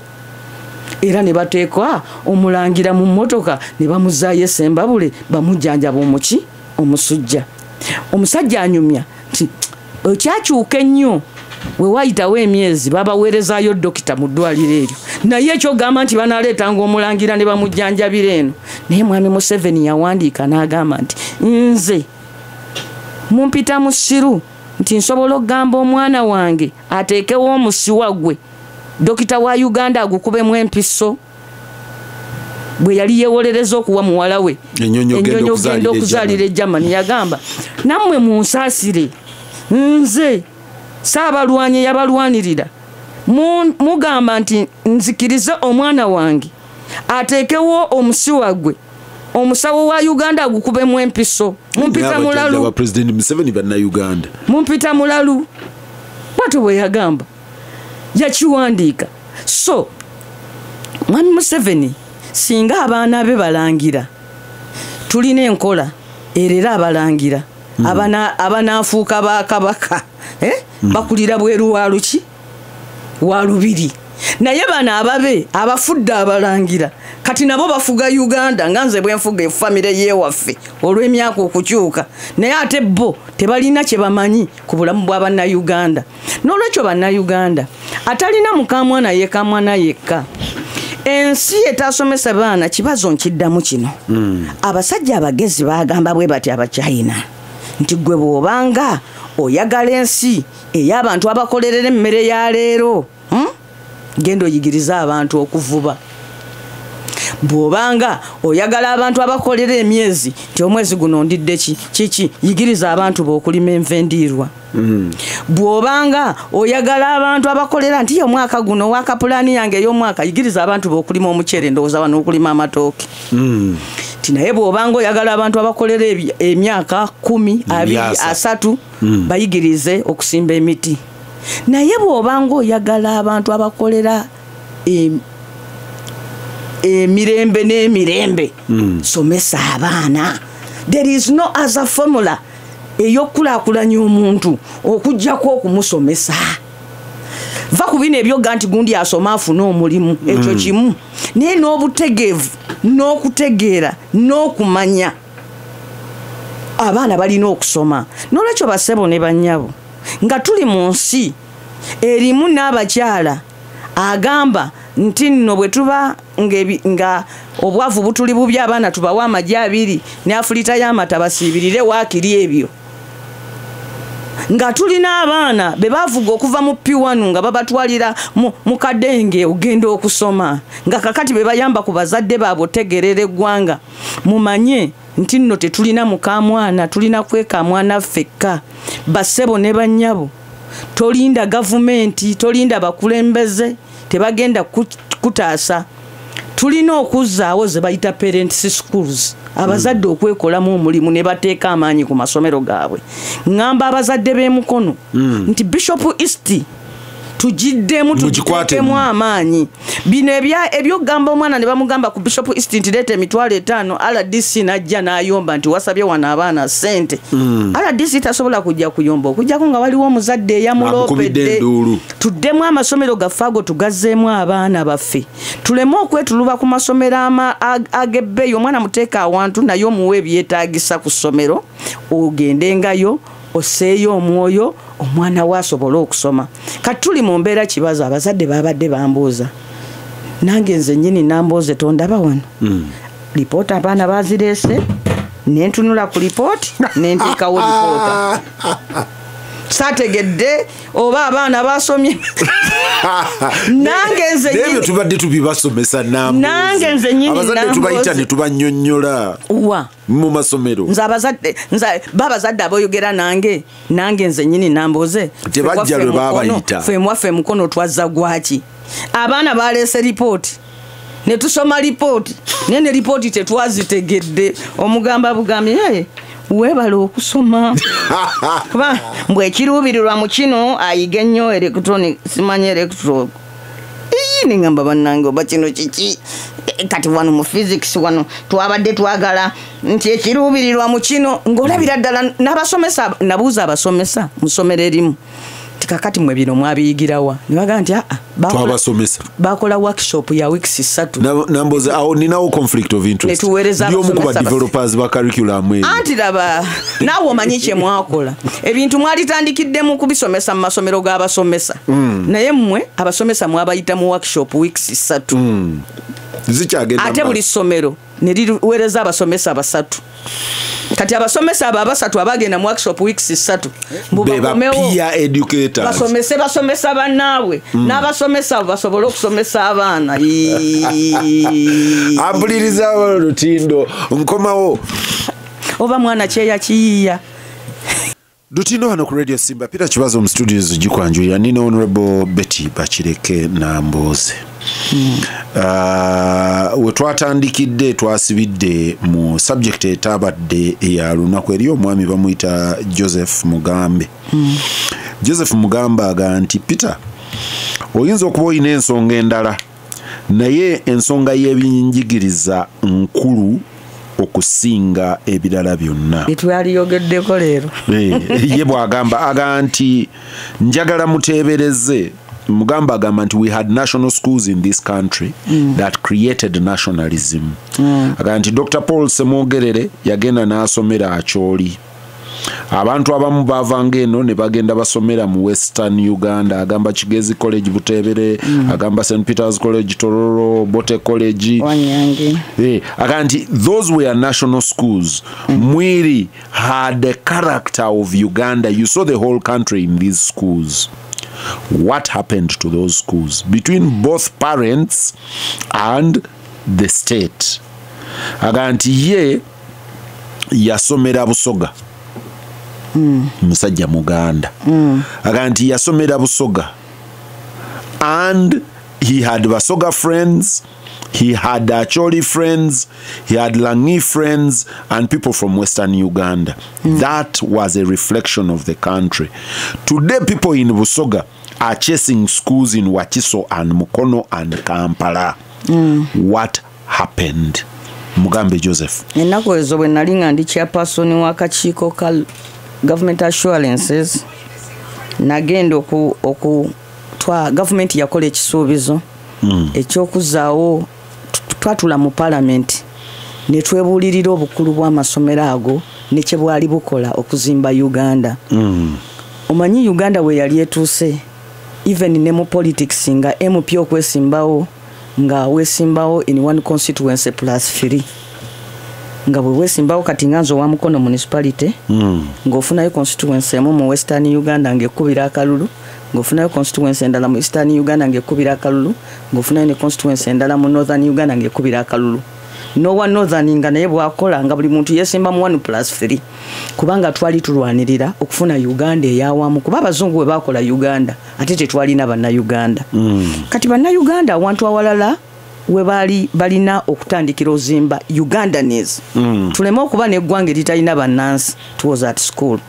Era ne bateeka omulangira mu mmotoka ne bamuzaayo e Sembabule bamujjanjaba omuki? Omusujja. Omusajja anyumya nti ekyakyuka ennyo we wayitawo emyezi babaweerezaayo dokita mu ddwaliro eryo, naye ekyogamba nti banaleetanga omulangira ne bamujjanjabira eno. Naye Mwami Museveni yawandiika n'agamba nti nze mumpita musiru nti nsobola okugamba omwana wange ateekewo omusiwa gwe dokita wa Uganda agukubemu empiso, bwe yali yeewolereza okuwa muwala we Ennyonyi ogenda ogenda okuzaalira e Germany. Yagamba nammwe munsaasire, nze Ssaabalwanyi yabalwanirira, mugamba nti nzikirize omwana wange ateekewo omusiwa gwe omusawo wa Uganda agukubemu empiso. Mumpita mulalu. Ba President Museveni bannayuganda. Mumpita mulalu. Bwatyo bwe yagamba, yakiwandiika. So Mwami Museveni singa abaana be balangira, tulina enkola erera abalangira abanaafuuka bakabaka, bakulira bweru wa luki? Wa lubiri. Naye bano ababe abafudde abalangira kati nabo bafuga Uganda nga nze bwe nfuga efamire yeewaffe olw'emyaka okukyuka, naye ate bo tebalina kye bamanyi ku bulamu bwa bannayuganda. N'olwekyo bannayuganda atalina mukamwana yekamwana yekka, ensi etasomesa baana kibazo nkiddamu kino. Abasajja abagezi bagamba bwe bati Abachina nti gwe bw'obanga oyagala ensi ey'abantu abakolerera emmere ya leero, genda oyigirize abantu okuvuba. Bw'obanga oyagala abantu abakolera emyezi nti omwezi guno ndidde ki kiki, yigiriza abantu b'okulima enva endiirwa. Bw'obanga oyagala abantu abakolera nti omwaka guno waka pulaani yange ey'omwaka, yigiriza abantu b'okulima omuceere, ndowooza wano okulima amatooke. Nti naye bw'obanga oyagala abantu abakolera emyaka 10, 20, 30, bayigirize okusimba emiti. Naye bw'obanga oyagala abantu abakolera emirembe n'emirembe, somesa abaana. There is no other formula ey'okukulaakulanya omuntu okuggyako okumusomesa. Va ku bino ebyoga nti gundi asoma afune omulimu, ekyo kimu, naye n'obutegeevu n'okutegeera n'okumanya abaana balina okusoma. N'olwekyo bassebo ne bannyabo, nga tuli mu nsi erimu n'abakyala agamba nti nno bwe tuba nga obwavu butuli bubi abaana tubawe amagi 2 ne afulita y'amata basiibirire waakiri ebyo, nga tulina abaana be bavuga okuva mu P1 nga babatwalira mu kadenge ogenda okusoma, nga kakati be bayamba ku bazadde baabwe otegerera eggwanga. Mumanye nti nno tetulina mukamwana, tulina kwekamwana ffekka. Bassebo ne bannyabo, tolinda gavumenti, tolinda bakulembeze, tebagenda kutaasa. Tulina okuzzaawo ze bayita parents schools, abazadde okwekolamu omulimu ne bateeka amaanyi ku masomero gaabwe. Ŋŋamba abazadde b'emukono nti Bishop East Tugiddemu, tugiteekemu amaanyi. Bino ebyokugamba omwana ne bamugamba ku Bishop East nti leeta 50,000, RDC n'ajja n'ayomba nti wasabye wano abaana ssente. RDC tasobola kujja kuyomba okujjako nga waliwo omuzadde eyamulopedde. Tuddemu amasomero gaffe ago, tugazzeemu abaana baffe, tuleme okwetuluba ku masomero ag'ebbeeyi. Omwana muteeka awantu naye omuwe ebyetaagisa ku ssomero, ogendengayo oseeyo omwoyo omwana we asobole okusoma. Kati tuli mu mbeera kibazo, abazadde babadde bambuuza, nange nze nnyini Nambooze tondaba wano. Lipoota abaana bazireese, nentunula ku lipooti nenteekawo lipoota. Saategedde oba abaana basomye. Nange nze ebyo tubadde tubibasomesa Nambooze. Nange nze nnyini abazadde tubayita ne tubannyonnyola wa mu masomero. Nze abazadde, nze babazadde aboyogera nange, nange nze nnyini Nambooze tebajja lwe babayita. Ffe mwaffe mukono twazza gwaki? Abaana baleese lipooti ne tusoma lipooti, naye ne lipooti tetwazitegedde. Omugamba bugambye, hey, weebale okusoma, kuba mbwe ekiruubirirwa mu kino ayiga ennyo electronic, simanyi electro. Nengamba bannange oba kino kiki? Kati wano mu physics wano twabadde twagala nti ekiruubirirwa mu kino, ng'olabira ddala n'abasomesa. Nabuuza abasomesa mu ssomero erimu nti kakati mmwe bino mwabiyigirawa? Ne bagamba nti aa, twabasomesa, bakola workshop ya weeks 3. Namboze, awo ninawo conflict of interest. Netuweereza ndi omu ku ba developers ba curriculum eyo. Anti laba naawe omanyi kye mwakola, ebintu mwalitandikidde mu kubisomesa mu masomero g'abasomesa, naye mmwe abasomesa mwabayita mu workshop weeks 3. Zikyagenda ate buli ssomero ne liweereza abasomesa 3. Kati abasomesa abo 3 abagenda mu workshop weeks 3 mbu Be ba bakomewo peer educators, basomese basomesa bannaabwe, n'abasomesa abo basobole okusomesa abaana. Ampuliriza Lutindo, nkomawo. Oba mwana kyeya kiyiiya. Lutindo wano ku Radio Simba, Peter Kibazo mu studios gikwanjulira nina Honorable Betty Bakireke Nambooze. We twatandikidde twasibidde mu subject etabadde ya lunaku eri omwami bamuyita Joseph Mugambe. Joseph Mugambe agamba nti Peter, oyinza okuba olina ensonga endala, naye ensonga y'ebyenjigiriza nkulu okusinga ebirala byonna. Etwaliyogeddeko leero. Ye bw'agamba, agamba nti njagala muteebereze. Mugamba agamba nti we had national schools in this country that created nationalism. Agamba nti Dr. Paul Ssemogerere yagenda n'asomera Acholi. Abantu abamu bavanga eno ne bagenda basomera mu Western Uganda. Agamba Kigezi College Butebere, agamba St. Peter's College Tororo, Bote College Wanyange. Agamba nti those were national schools. Mwiri had the character of Uganda. You saw the whole country in these schools. What happened to those schools between both parents and the state? Agamba nti ye yasomera Busoga. Musajja Muganda. Agamba nti yasomera Busoga and he had Basoga friends, he had Acholi friends, he had Langi friends, and people from Western Uganda. That was a reflection of the country. Today, people in Busoga are chasing schools in Wakiso and Mukono and Kampala. What happened? Mugambe Joseph. Ennaku ezo bwe nali nga ndi chairperson w'akakiiko ka government assurances, nagenda oku twa government yakola ekisuubizo eky'okuzaawo. Twatula mu parliament ne twebuulirira obukulu bw'amasomero ago ne kye bwali bukola okuzimba Uganda. Omanyi Uganda we yali etuuse, even ne mu politics nga MP okwesimbawo nga wesimbawo in one constituency plus 3, nga bwe wesimbawo kati nga nze owa Mukono municipality, ng'ofunayo constituency emu mu Western Uganda ng'ekubira akalulu, ng'ofunayo constituency endala mu Eastern Uganda ng'ekubira akalulu, ng'ofunayo ne constituency endala mu Northern Uganda ng'ekubira akalulu. Nowa Northern nga naye bw'akola nga buli muntu yeesimba mu 1 plus 3, kubanga twali tulwanirira okufuna Uganda ey'awamu, kuba abazungu bwe baakola Uganda ate tetwalina bannayuganda. Kati bannayuganda awantu awalala we baali balina okutandikira ozimba Ugandanese, tuleme okuba n'eggwanga eritalina bannansi. It was at school.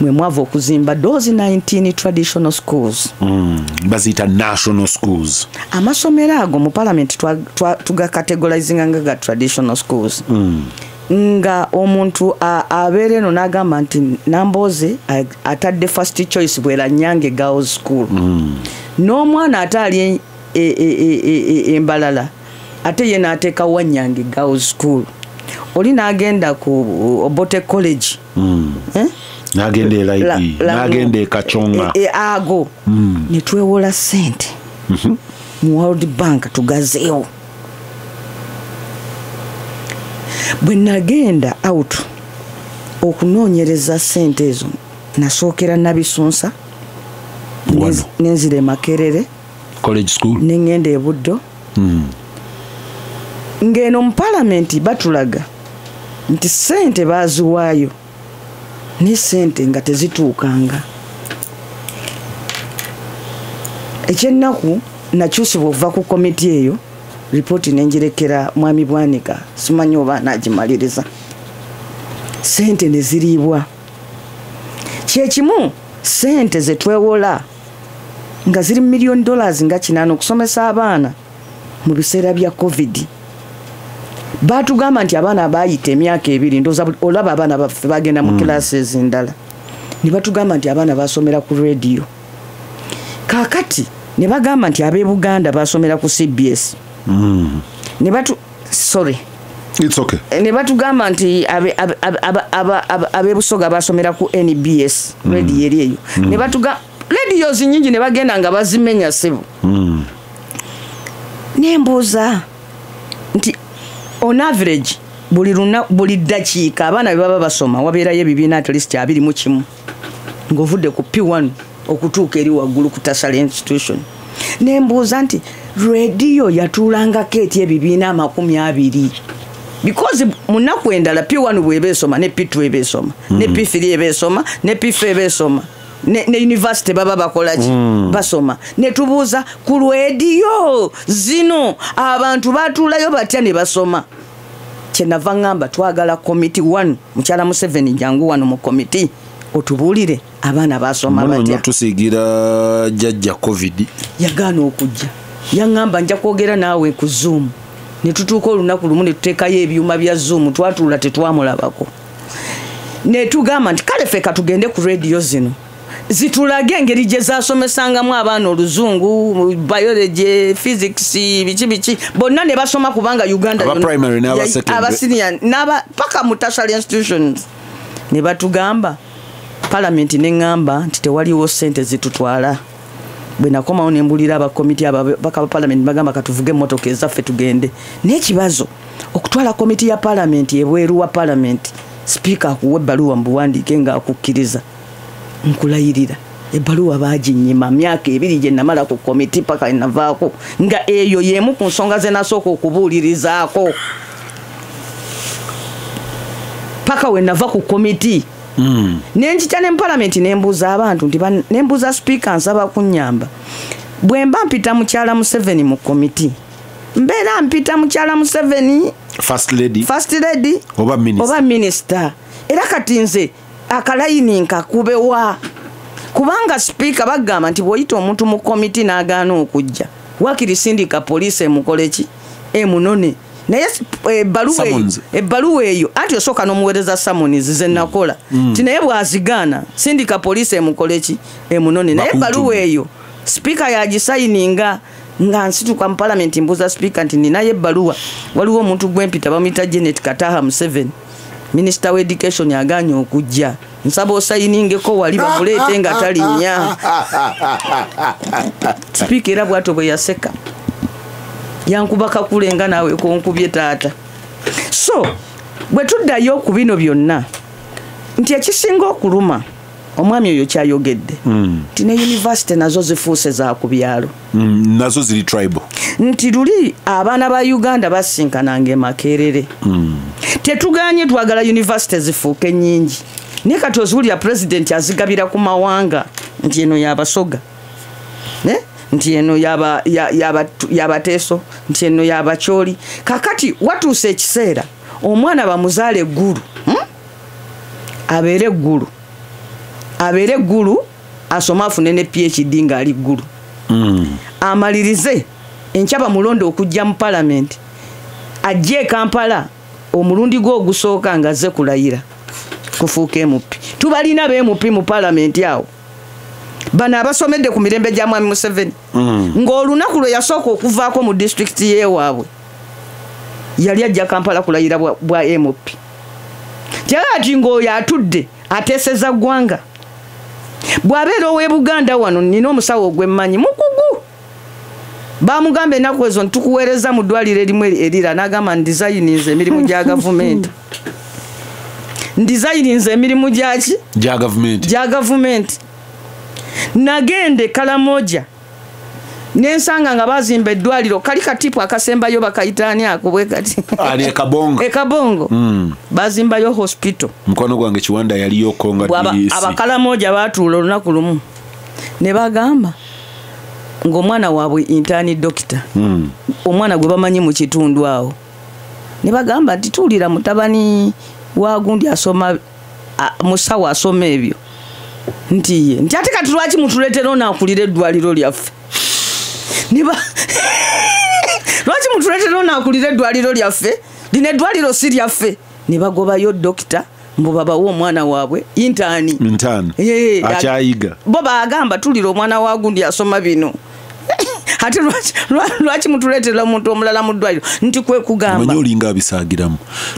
Mwe mwava okuzimba those 19 traditional schools. Baziyita national schools. Amasomero ago mu parliament tugakategorizinga nga ga traditional schools. Nga omuntu abeera eno n'agamba nti Nambooze atadde first choice bwera Nyange Girls School. N'omwana ate ali Embalala ate ye n'ateeka Wanyange Girls School. Oli n'agenda ku Obote College. N'agenda e Laibi, n'agenda e Kachonga. Ago ne twewola ssente mu World Bank tugazeewo. Bwe nagenda out okunoonyereza ssente ezo, nasookera Nabisunsa, nenzira e Makerere College School, ne ŋŋenda e Buddo. Ng'eno mu palamenti batulaga nti ssente baaziwaayo ne ssente nga tezituukanga. Ekyennaku nakyusibwa okuva ku komiti eyo, ripooti nenjirekera Mwami Bwanika, simanyi oba anaagimaliriza. Ssente ne ziriibwa. Kyekimu ssente ze twewola nga ziri $1 million nga 8 okusomesa abaana mu biseera bya COVID. Batugamba nti abaana baayita emyaka 2, ndowooza olaba abaana baffe bagenda mu classes endala. Ne batugamba nti abaana basomera ku radio. Kaakati ne bagamba nti ab'e Buganda basomera ku CBS. Ne batu sorry. It's okay. Ne batugamba nti ab'e Busoga basomera ku NBS, radio eri eyo. Ne batuga radios nyingi ne bagenda nga bazimenya ssebo. Nembuuza nti on average buli ddakiika abaana bwe baba basoma wabeerayo ebibiina at least 21 ng'ovudde ku P1 okutuuka eri waggulu ku tertiary institution. Nembuuza nti rediyo yatuulangako etya ebibiina 20? Because mu nnaku endala P1 bw'eba esoma ne P2 eba esoma ne P3 eba esoma ne P4 eba esoma ne university baba bakola ki? Basoma. Ne tubuuza ku rediyo zino abantu batuulayo batya ne basoma. Kyenava ŋŋamba twagala komiti 1, mukyala Museveni jangu wano mu komiti otubuulire abaana basoma batya. Tusiigira jjajja COVID. Yagaana okujja. Yaŋŋamba nja kwogera naawe ku Zoom. Ne tutuuka olunaku lumu ne tuteekayo ebyuma bya Zoom, twatuula tetwamulabako. Ne tugamba nti kale ffe katugende ku rediyo zino zitulage engeri gye zasomesangamu abaana oluzungu, biology, physics, biki biki, bonna ne basoma kubanga Uganda aba primary n'aba secondary, aba senior n'aba paka mu tertiary institutions. Ne batugamba parliament ne ŋŋamba nti tewaliwo ssente zitutwala. Bwe nakomawo ne mbulira abakomiti ababaka ba parliament, bagamba katuvuge emmotoka ezaffe tugende. N'ekibazo okutwala komiti ya parliament ebweru wa parliament, sipiika akuwa ebbaluwa mu buwandiike ng'akukkiriza. Nkulayirira ebbaluwa baaginnyima myaka 2 gye namala ku komiti paka navaako, nga eyo y'emu ku nsonga ze nasooka okubuulirizaako paka we nava ku komiti. Ne njita ne palamenti ne mbuuza abantu nti ne mbuuza sipiika nsaba kunnyamba. Bwe mba mpita mukyala Museveni mu komiti, mbeera mpita mukyala Museveni First lady, First lady oba minister. Era kati nze akalayini nkakubewa, kubanga sipiika bagamba nti bw'oyita omuntu mu komiti n'agaana okujja, waakiri sindika poliisi emukole ki? Emunone. Naye ebbaluwa eyo anti osooka n'omuweereza summons ze nakola nti naye bw'azigaana sindika poliisi emukole ki? Emunone. Naye ebbaluwa eyo sipiika yagisayininga. Nga nsituka mu palamenti mbuuza sipiika nti ninayo ebbaluwa, waliwo omuntu gwempita bamuyita Janet Kataha Museveni, Minister wa Education yagaanye okujja, nsaba osayiningeko wali bamuleete nga talinnya. Sipiika era bw'atyo bwe yaseka, yankuba kakule nga naawe konkubye taata. So bwe tuddayo ku bino byonna nti ekisinga okuluma omwami oyo kyayogedde nti ne university nazo zifuuse za ku byalo. Nazo ziri tribal. Nti luli abaana ba Uganda basinkananga e Makerere. Tetuganye twagala university zifuuke nnyingi, naye kati oziwulira president azigabira ku mawanga nti eno y'Abasoga, nti eno y'Abateeso, nti eno y'Abacholi. Kakati watuuse ekiseera omwana bamuzaale Eggulu, abeere Eggulu, Abeere Ggulu, asome afune ne PhD ng'ali Ggulu. Amalirize, enkya bamulonde okujja mu palamenti, ajje e Kampala omulundi gwe ogusooka nga azze kulayira kufuuka MP. Tubalina ba MP mu palamenti awo, bano abasomedde ku mirembe gya Mwami Museveni, ng'olunaku lwe yasooka okuvaako mu disitulikiti y'ewaabwe yali ajja Kampala kulayira bwa MP. Ati ng'oyo atudde ateeseza ggwanga. Bw'abeera ow'e Buganda wano, nina omusawo ogw'emmanyi mukugu, bamugamba ennaku ezo ntukuweereza mu ddwaliro erimu erira, n'agamba ndizayininze emirimu gya gavumenti, ndizayininze emirimu gyaki? Gya gavumenti. Gya gavumenti. Nagenda e Kalamoja nensanga nga bazimba eddwaliro, kali katipu akasembayo bakayitaani ako bwe kati. Ali e Kabongo. E Kabongo. Bazimbayo hospital. Mukwano gwange Kiwanda yaliyo konga DC. Abakalamoja batuula olunaku lumu ne bagamba ng'omwana waabwe intern doctor, omwana gwe bamanyi mu kitundu awo, ne bagamba nti tuwulira mutabani wa gundi asoma, musawo asoma ebyo, nti ye nti ate kati lwaki mutuleetera ono akulira eddwaliro lyaffe? Lwaki mutuleetera ono akulira eddwaliro lyaffe? Lino eddwaliro si lyaffe. Ne bagobayo dokita mbu babawe omwana waabwe intern. Intern. Akyayiga. Bo bagamba tulira omwana wa gundi asoma bino, ate lwaki mutuleetera omuntu omulala mu ddwaliro? Nti kwe kugamba Omanyi olinga abisaagiramu.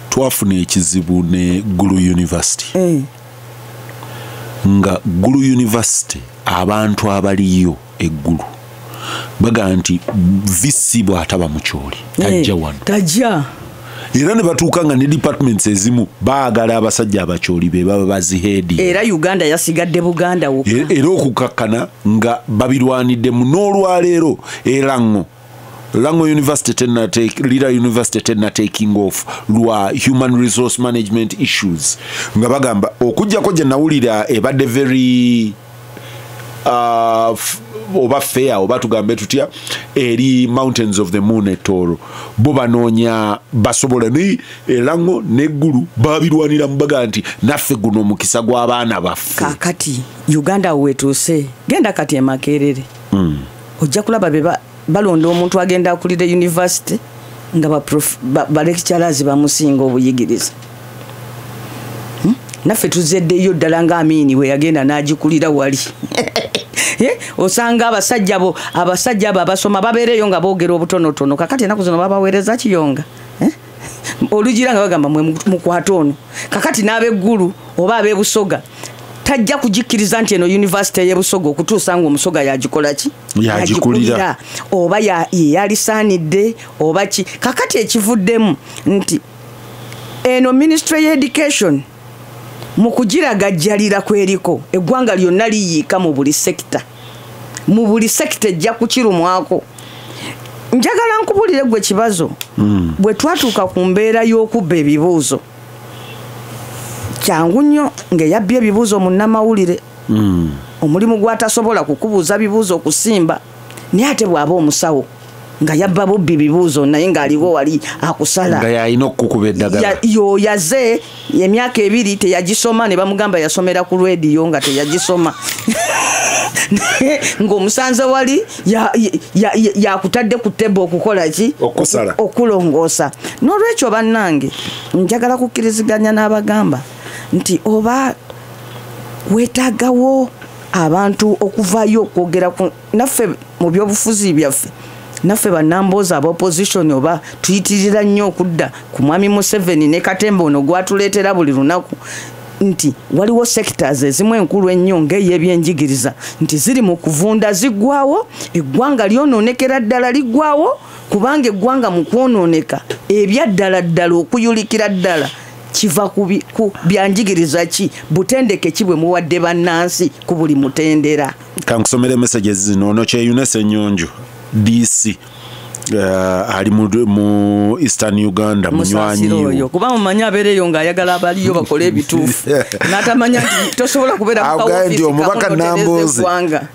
Twafuna ekizibu ne Gulu University. Nga Gulu University abantu abaliyo eggulu bagamba nti VC bw'ataba Mukyoli tajja wano. Tajja. Era ne batuuka nga ne departments ezimu baagala abasajja Abakyoli be baba baziheedi. Era Uganda yasigadde Buganda wokka. Era okukakkana nga babirwaniddemu n'olwaleero Erango. Lango University tenna Lira University tenna taking off lwa human resource management issues. Nga bagamba okujjako gye nawulira ebadde very oba fair oba tugambe tutya eri Mountains of the Moon etoro, bo banoonya basobola ne Erango n'eggulu babirwanira mu baga nti naffe guno omukisa gw'abaana baffe. Kaakati Uganda wetuuse, genda kati e Makerere, ojja kulaba be balonda omuntu agenda akulira university nga ba lecturers bamusinga obuyigiriza. Naffe tuzeddeyo ddala nga Amini we yagenda n'agikulira wali. Osanga abasajja bo, abasajja abo abasoma babeereyo nga boogera obutonotono. Kakati ennaku zino babaweereza Kiyonga. Olugira nga bagamba mwe mukwate ono. Kakati n'ab'eggulu oba ab'ebusoga tajja kugikkiriza nti eno university y'ebusoga okutuusa ng'omusoga yagikola ki? Yagikulira. Oba yalisaanidde oba ki. Kakati ekivuddemu nti eno ministry y'education mu kugiragajjalira kweriko eggwanga lyonna liyiika mu buli sekita. Mu buli sekita ejja kukirumwako. Njagala nkubulire gwe kibazo. Bwe twatuuka ku mbeera y'okubba ebibuuzo, kyangu nnyo ng'eyabbye ebibuuzo munnamawulire. Omulimu gw'atasobola kukubuuza bibuuzo okusimba, naye ate bw'aba omusawo nga yabba bubbi bibuuzo naye ng'aliwo wali akusala. Nga yalina okukuba eddagala. Yo yaze emyaka 2 teyagisoma, ne bamugamba yasomera ku rediyo nga teyagisoma. Ng'omusanze wali yakutadde ku table okukola ki? Okusala. Okulongoosa. N'olwekyo bannange njagala kukkiriziganya n'abagamba nti oba weetaagawo abantu okuvaayo okwogera ku naffe mu byobufuzi byaffe. Naffe bannamboozi aba opposition oba tuyitirira nnyo okudda ku Mwami Museveni ne Katemba ono gwatuleetera buli lunaku, nti waliwo sectors ezimu enkulu ennyo ng'ey'ebyenjigiriza nti ziri mu kuvunda, ziggwawo, eggwanga lyonoonekera ddala liggwawo, kubanga eggwanga mu kwonooneka ebyaddala ddala okuyulikira ddala kiva ku byanjigiriza ki, butendeke ki bwe muwadde bannansi ku buli mutendera. Kankusomere messages zino. Ono Kyeyune Ssenyonjo DC Ali mu Eastern Uganda, munywanyi oyo, kuba mumanyi abeereyo ng'ayagala abaliyo bakole ebituufu, n'atamanya nti tosobola kubeera mu kawofiisi. Omubaka Nambooze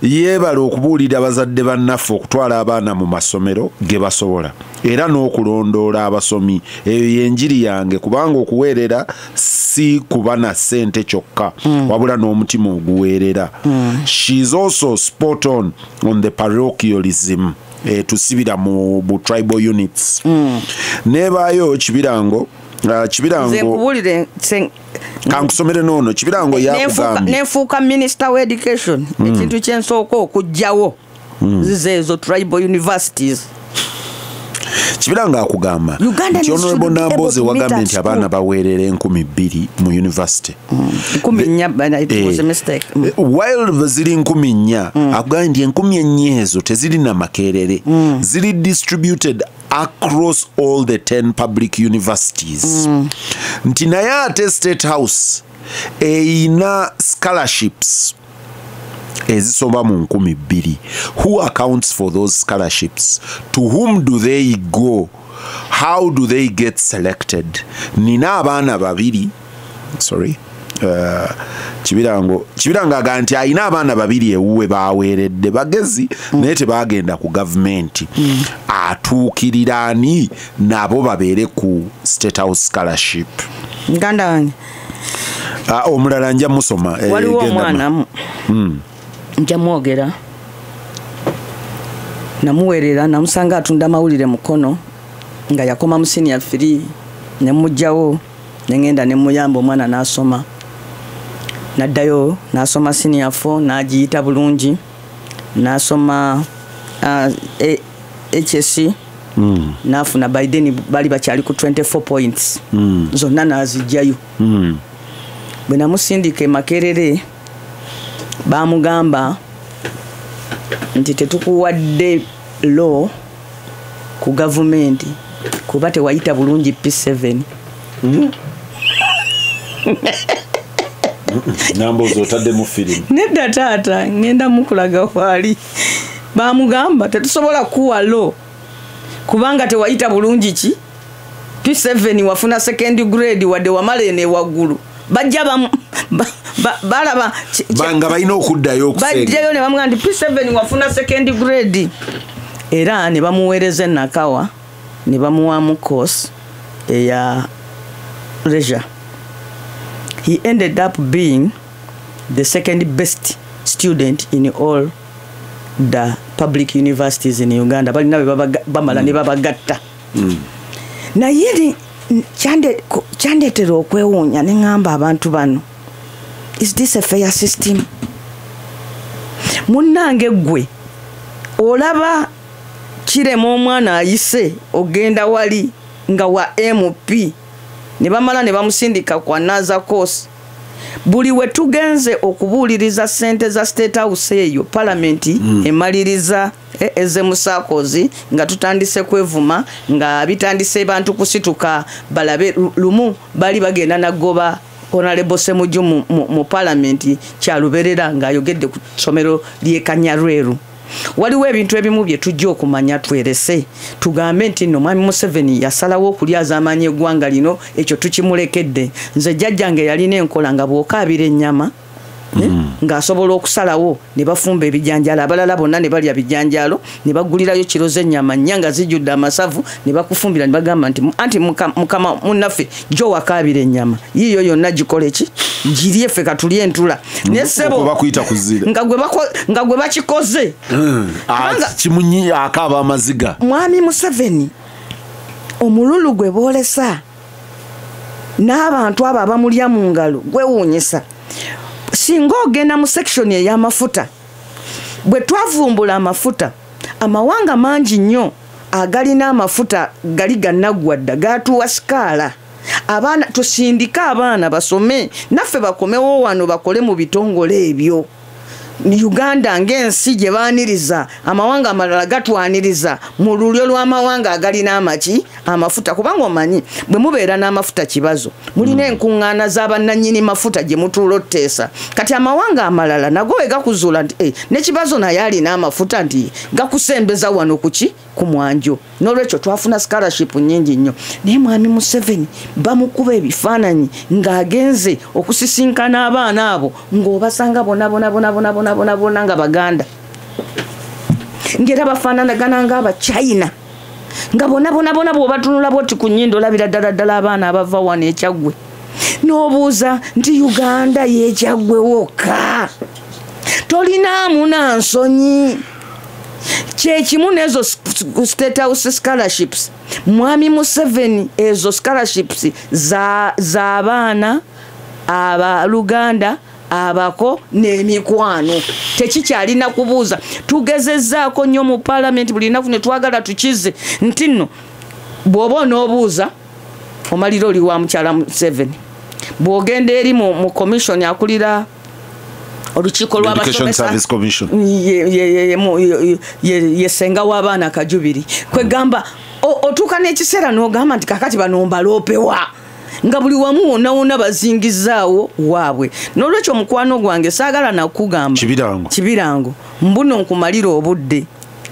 yeebala okubuulira abazadde bannaffe okutwala abaana mu masomero ge basobola era n'okulondoola abasomi. Eyo yenjiri yange, kubanga okuweerera si kuba na ssente kyokka, wabula n'omutima oguweerera. She is also spot on the parochialism tusibira mu bu tribal units. Nebaayo Kibirango, Kibirango kankusomere noono. Kibirango yakugambye nenfuuka minister wa education, ekintu kyensooka okugjawo zizeezo tribal universities. Kibirango akugamba nti Honorable Nambooze wagambye nti abaana baweerera 2000 mu university. 4000. While ziri 4000, akugambye nti 4000 ezo teziri na Makerere, ziri distributed across all the 10 public universities, nti naye ate State House eyina scholarships ezisoba mu 2000. Who accounts for those scholarships? To whom do they go? How do they get selected? Nina abaana babiri, sorry, Kibirango aga nti ayina abaana babiri ewuwe baweeredde bagezi, naye tebagenda ku gavumenti. Atuukirira ani nabo babeere ku State House scholarship? Muganda wange, omulala nja musoma. Waliwo omwana nja mwogera, namuweerera, namusanga atunda amawulire mukono nga yakoma mu senior 3, nemugjawo nengenda nemuyamba omwana n'asoma, naddayo n'asoma senior 4 n'agiyita bulungi, n'asoma HSC, n'afuna. By then bali bakyali ku 24 points, zonna n'azijjayo. Bwe namusindika e Makerere, bamugamba nti tetukuwadde law ku gavumenti kuba tewayita bulungi P7. Nambooze otaddemu firimu. Nedda taata, ngenda mukulaga waali. Bamugamba tetusobola kuwa law kubanga tewayita bulungi ki P7, wafuna second grade wadde wamala eno waggulu. Bajja balaba banga balina okuddayo okusenga, bajjayo ne bamugamba nti P7 wafuna second grade, era ne bamuweereza enakawa ne bamuwamu course eya leisure. He ended up being the second best student in all the public universities in Uganda. Balina be bamala ne babagatta. Naye kyandeetera okwewuunya ne ŋŋamba abantu bano, is this a fair system? Munnange ggwe olaba kirema omwana ayise ogenda wali nga wa MP ne bamala ne bamusindika kwa naza course. Buli we tugenze okubuuliriza ssente za State House eyo, palamenti emaliriza eze musakozi nga tutandise kwevuma, nga bitandise bantu kusituka balabe. Lumu bali bagenda nagoba Honorable Ssemujju mu palamenti kyaluberera ng'ayogedde ku ssomero ly'e Kanyarweru. Waliwo ebintu ebimu bye tujja okumanya, twerese tugambe nti nno mwami Museveni yasalawo okulyaza amaanyi eggwanga lino, ekyo tukimulekedde. Nze jjajjange yalina enkola nga bw'okaabira ennyama, ng'asobola okusalawo ne bafumba ebijanjaalo, abalala bonna ne balya bijanjaalo, ne bagulirayo kiro z'ennyama nnya nga zijjudde amasavu ne bakufumbira ne bagamba nti anti mukama munnaffe gyo wakaabira ennyama yiiyo yonna gikole ki, girye ffe katulye entula. Naye ssebo nga gwe bakikoze kimunyi akaaba amaziga. Mwami Museveni omululu gwe boolesa n'abantu abo abamulya mu ngalo gwewuunyisa. Singa ogenda mu section ey'amafuta, bwe twavumbula amafuta, amawanga mangi nnyo agalina amafuta gali gannaggwa dda gatuwa sikaala. Abaana tusindike abaana basome, naffe bakomewo wano bakole mu bitongole ebyo. Uganda ng'ensi gye baaniriza, amawanga amalala gatwaniriza mu lulyo lw'amawanga agalina amaki amafuta, kubanga omanyi bwe mubeera n'amafuta kibazo mulina enkuŋŋaana z'abannannyini mafuta gye mutuula otuteesa. Kati amawanga amalala nago we gakuzuula nti ne kibazo naye alina amafuta, nti gakusembeza wano kuki ku mwanjo. N'olwekyo twafuna scholarship nnyingi nnyo, naye Mwami Museveni bamukuba ebifaananyi ng'agenze okusisinkana abaana abo, ng'obasanga bonna bonna bonna bonna bonna bonna bonna nga Baganda, ng'era bafaananagana ng'Abachina, nga bonna bonna bonna bw'obatunula bw'oti ku nnyindo olabira ddala ddala abaana abava wano Ekyaggwe, n'obuuza nti Uganda y'Ekyaggwe wokka, tolinaamu na nsonyi. Kyekimu n'ezo State House scholarships, Mwami Museveni ezo scholarships z'abaana abaluganda abako n'emikwano, tekikyalina kubuuza. Tugezezzaako nnyo mu paalamenti buli lunaku ne twagala tukize nti nno bw'oba onoobuuza omalira oli wa mukyala Museveni, bw'ogenda eri mu commission akulira olukiiko lw'abasomesa ye ssenga w'abaana Kajubiri, kwegamba otuuka n'ekiseera n'ogamba nti kakati bano mbaloopewa, nga buli wamu wonna wonna bazingizaawo waabwe. N'olwekyo omukwano gwange saagala nakugamba Kibirango mbuno nkumalira obudde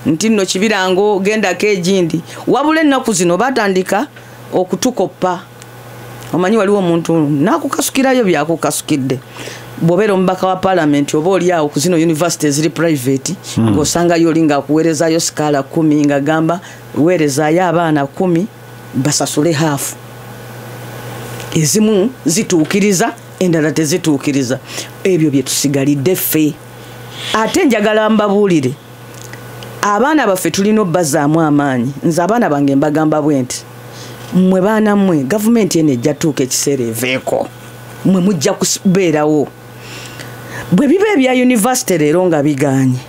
nti nno Kibirango gendako egindi, wabula ennaku zino batandika okutukoppa. Omanyi waliwo omuntu n'akukasukirayo byakukasukidde. Bw'obeera omubaka wa paalamenti oba oli awo ku zino university eziri private, ng'osangayo oli ng'akuweerezaayo sikaala 10, ng'agamba weerezaayo abaana 10 basasule haafu. Ezimu zituukiriza, endala tezituukiriza. Ebyo bye tusigalidde ffe. Ate njagala mbabuulire, abaana baffe tulina obbazaamu amaanyi. Nze abaana bange mbagamba bwe nti, mmwe baana mmwe, gavumenti eno ejja tuuka ekiseera eveeko, mmwe mujja kubeerawo. Bwe biba ebya university leero nga bigaanye,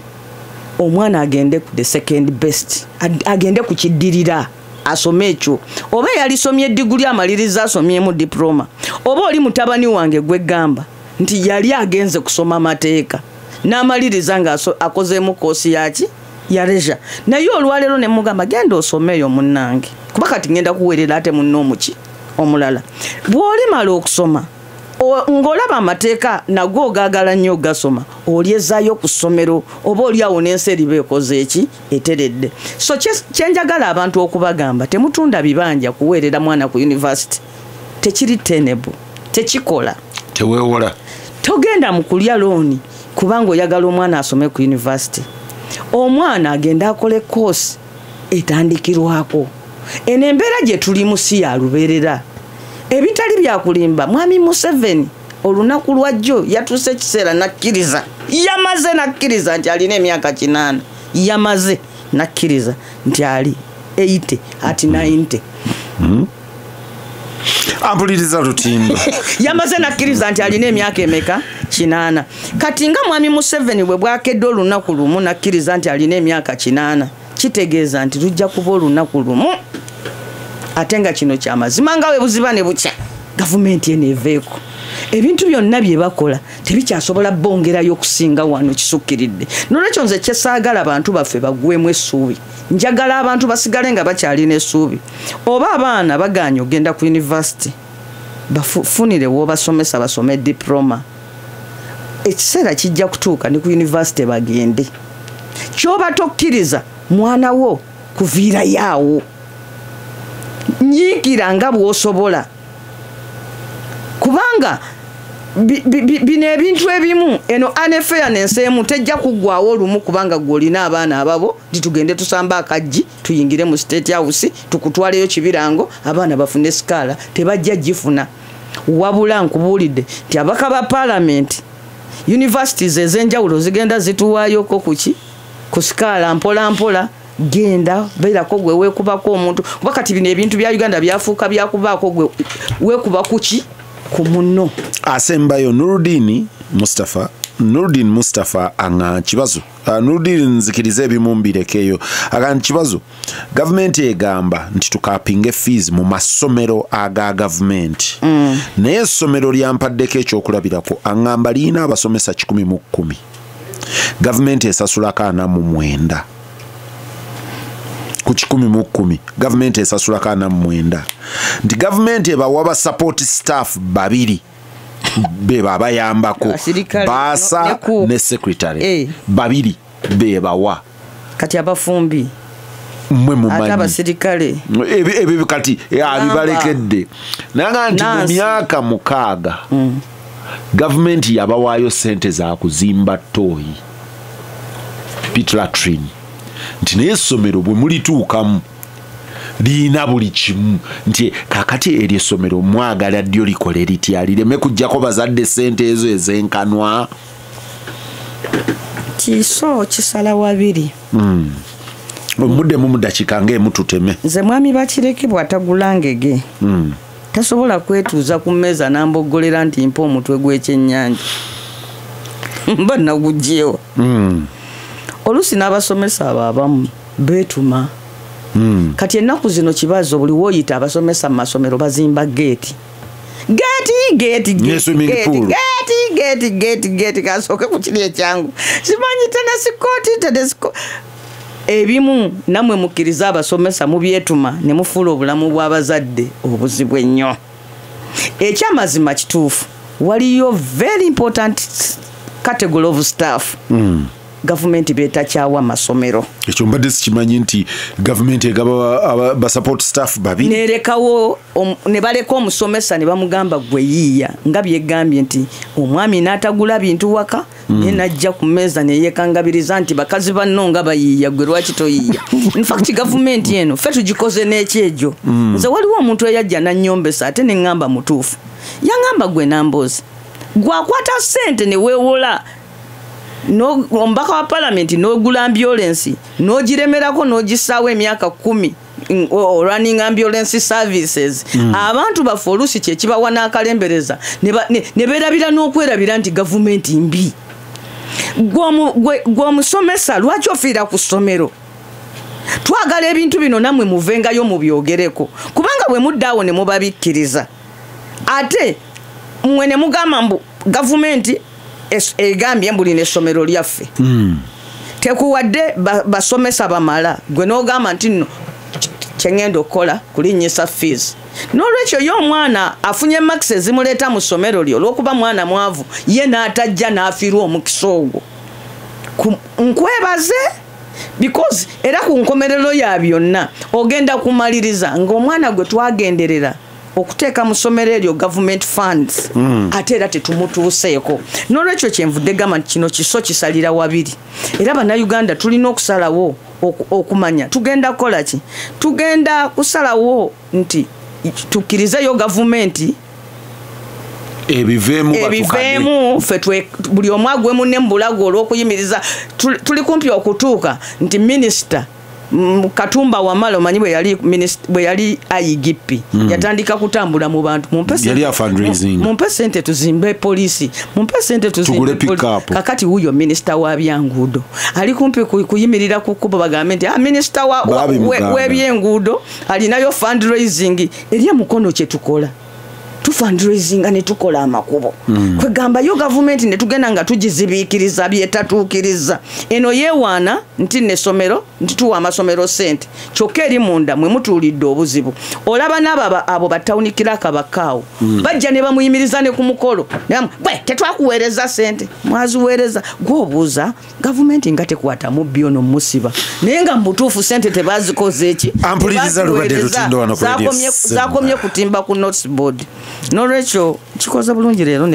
omwana agende ku the second best, agende ku kiddirira asome ekyo. Oba yalisomye diguli amaliriza asomyemu diploma, oba oli mutabani wange gwegamba nti yali agenze kusoma mateeka n'amaliriza nga akozeemu koosi yaki ya leisure, naye olwaleero ne mugamba genda osomeeyo munnange, kuba kati ngenda kuweerera ate munno omuki omulala. Bw'olimala okusoma ng'olaba amateeka nago ogaagala nnyo ogasoma, olyezaayo ku ssomero oba oli awo n'ensi eriba ekoze eki eteredde. So kyenjagala abantu okubagamba, temutunda bibanja kuweerera mwana ku university, tekiri tenable, tekikola, teweewola. Togenda mu kulya looni kubanga oyagala omwana asome ku university. Omwana agenda akole course etandikirwako. Eno embeera gye tulimu si ya lubeerera. Ebitali byakulimba, Mwami Museveni olunaku lwajjo yatuuse ekiseera nakkiriza, yamaze nakkiriza nti alina emyaka 8, yamaze nakkiriza nti ali 80 ati 90. Ampuliriza Lutimba. Yamaze nakkiriza nti alina emyaka emeka 8. Kati nga Mwami Museveni bwe bwakedde olunaku lumu nakkiriza nti alina emyaka 8, kitegeeza nti lujja kuba olunaku lumu, ate nga kino kyamazima nga we buziba ne bukya gavumenti eno eveeko. Ebintu byonna bye bakola tebikyasobola bongerayo okusinga wano kisukkiridde. N'olwekyo nze kyesaagala abantu baffe bagwemu essuubi, njagala abantu basigale nga bakyalina essuubi. Oba abaana bagaanye ogenda ku university, bafunire w'obasomesa basome diploma. Ekiseera kijja kutuuka ne ku university bagende. Ky'oba tokkiriza mwana wo kuviirayo awo, nyiikira nga bw'osobola, kubanga bino ebintu ebimu eno unfairness emu tejja kuggwawo olumu, kubanga gw'olina abaana ababo nti tugende tusamba akaggi tuyingire mu State House tukutwaleyo Kibirango abaana bafune sikaala, tebajja gifuna. Wabula nkubuulidde nti abaka ba paalamenti universities ez'enjawulo zigenda zituwaayoko kuki ku sikaala mpola mpola, genda beerako gwe weekubako omuntu, kuba kati bino ebintu bya Uganda byafuuka byakubaako gwe weekuba kuki ku munno. Asembayo Nurudini Mustafa, Nurudin Mustafa anga kibazo. Nurudin nzikirize ebimu mbirekeyo. Aga kibazo, gavumenti egamba nti tukapinge fees mu masomero aga gavumenti. Naye essomero lyampaddeko ekyokulabirako, aŋŋamba liyina abasomesa 110. Gavumenti esasulako 49 ku 100 mu 10. Gavumenti esasulako 49. Nti gavumenti ebawa ba support staff 2 be babayambako, basa ne secretary 2 bebawa. Kati abafumbi mmwe mumanyi abasirikale ebyo kati abibalekedde. Nanga nti mu myaka 6 gavumenti yabawaayo sente za kuzimba toyi pit latrine, nti naye essomero bwe mulituukamu liina buli kimu. Nti kakati eryo essomero mwagala ddyo likole litya lireme kujjako bazadde sente ezo ezenkanwa? Kiso kisala wabiri. Omuddemu mu dakiika ng'emu tuteme. Nze mwami Bakireke bw'atagula ngege tasobola kwetuuza ku mmeeza n'amboggolera nti mpa omutwe gw'ekyennyanja mba naguggyewo. Oluusi n'abasomesa abo abamu beetuma. Kati ennaku zino kibazo buli w'oyita abasomesa mu masomero bazimba geeti. Geeti, geeti, geeti, geeti, geeti, geeti, geeti, kasooke ku kiri ekyangu. Simanyi tennis court. Ebimu nammwe mukkiriza abasomesa mubyetuma ne mufuula obulamu bw'abazadde obuzibu ennyo. Ekyamazima kituufu, waliyo very important category of staff gavumenti betakyawa masomero. Ekyo mbadde sikimanyi nti gavumenti egaba ba support staff 2. Nerekawo ne baleka omusomesa ne bamugamba gwe yiiya, nga byegambye nti omwami n'atagula bintu waka naye najja ku mmeeza ne yeekangabiriza nti bakazi banno nga bayiiya, gwe lwaki toyiiya? In fact gavumenti eno ffe tugikoze n'ekyegyo. Nze waliwo omuntu eyajja n'annyombesa ate ne ŋŋamba mutuufu. Yaŋŋamba gwe Nambooze, gwakwata ssente ne weewola omubaka wa palamenti n'ogula ambulensi n'ogiremerako n'ogisaawo emyaka 10 running ambulance services. Abantu baffe oluusi kye kibawa n'akalembereza ne beerabira n'okwerabira nti gavumenti mbi. Gwe omusomesa lwaki ofiira ku ssomero? Twagala ebintu bino nammwe muvengayo mubyogereko, kubanga bwe mudda awo ne mubabikkiriza ate mmwe ne mugamba mbu gavumenti egambye mbu lino essomero lyaffe tekuwadde basomesa bamala, gwe n'ogamba nti nno kyengenda okukola kulinnyisa fees. N'olwekyo ye omwana afunye marks ezimuleeta mu ssomero lyo olw'okuba mwana mwavu, ye n'atajja n'afiirwa omukisa ogwo. Nkwebaze because era ku nkomerero ya byonna ogenda kumaliriza ng'omwana gwe twagenderera okuteeka mu ssomero eryo government funds ate era tetumutuuseeko. N'olwekyo kyenvudde gamba nti kino kiso kisalira wabiri, era bannayuganda tulina okusalawo okumanya tugenda kukola ki. Tugenda kusalawo nti tukkirizeyo gavumenti ebiveemu ffe buli omu agwe munne mu bulago olw'okuyimiriza. Tuli kumpi okutuuka nti minisita Katumba Wamala omanyi bwe yali IGP yatandika kutambula mu bantu, mumpe sente tuzimbe poliisi, mumpe sente tuzimbe kakati wuyo minisita wa byanguudo ali kumpi kuyimirira ku kkubo bagambe nti minisita w'ebyenguudo alinayo fundraising eri Mukono. Kye tukola tufundraisinga ne tukola amakubo. Kwegamba yo gavumenti ne tugenda nga tugizibiikiriza byetatuukiriza. Eno yeewaana nti n'essomero nti tuwa amasomero ssente, kyokka eri munda mwe mutuulidde obuzibu. Olaba n'abo abo batawunikirako abakaawo bajja ne bamuyimiriza ne ku mukolo bwe tetwakuweereza ssente, mwaziweereza. Gw'obuuza gavumenti nga tekwata mubbi ono musiba, naye nga mu butuufu ssente tebazikoze eki, zakomye kutimba ku notice board. N'olwekyo kikoze bulungi leero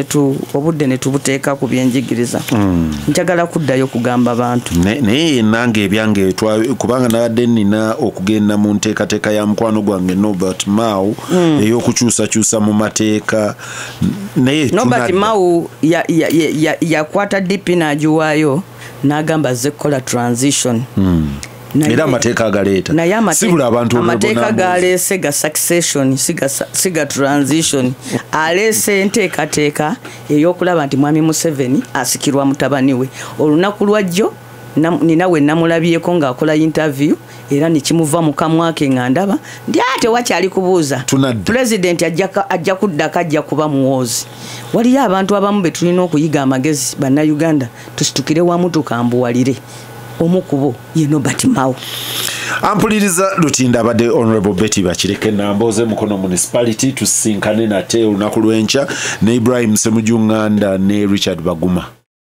obudde ne tubuteeka ku byenjigiriza. Njagala kuddayo kugamba bantu naye nange ebyange kubanga nabadde nina okugenda mu nteekateeka ya mukwano gwange Norbert Mao ey'okukyusakyusa mu mateeka. Naye Norbert Mao yakwata DP n'agiwaayo n'agamba azze kukola transition. Era amateeka agaleeta sibula abantu amateeka galeese ga succession siga transition. Aleese enteekateeka ey'okulaba nti mwami Museveni asikirwa mutabani we. Olunaku lwajjo nina we namulabyeko ng'akola interview Era nekimuva mu kamwa ke nga ndaba ndi ate wakyali kubuuza. Pulezidenti ajja kuddako, ajja kuba muwoozi. Waliyo abantu abamu be tulina okuyiga amagezi, bannayuganda tusitukire wamu tukambuwalire. Omu kubo ye Norbert Mao. Ampuliriza Lutinda abadde Honorable Betty Bakireke Nambooze, Mukono Municipality. Tusinkane nate olunaku lw'enkya ne Ibrahim Semujunganda ne Richard Baguma.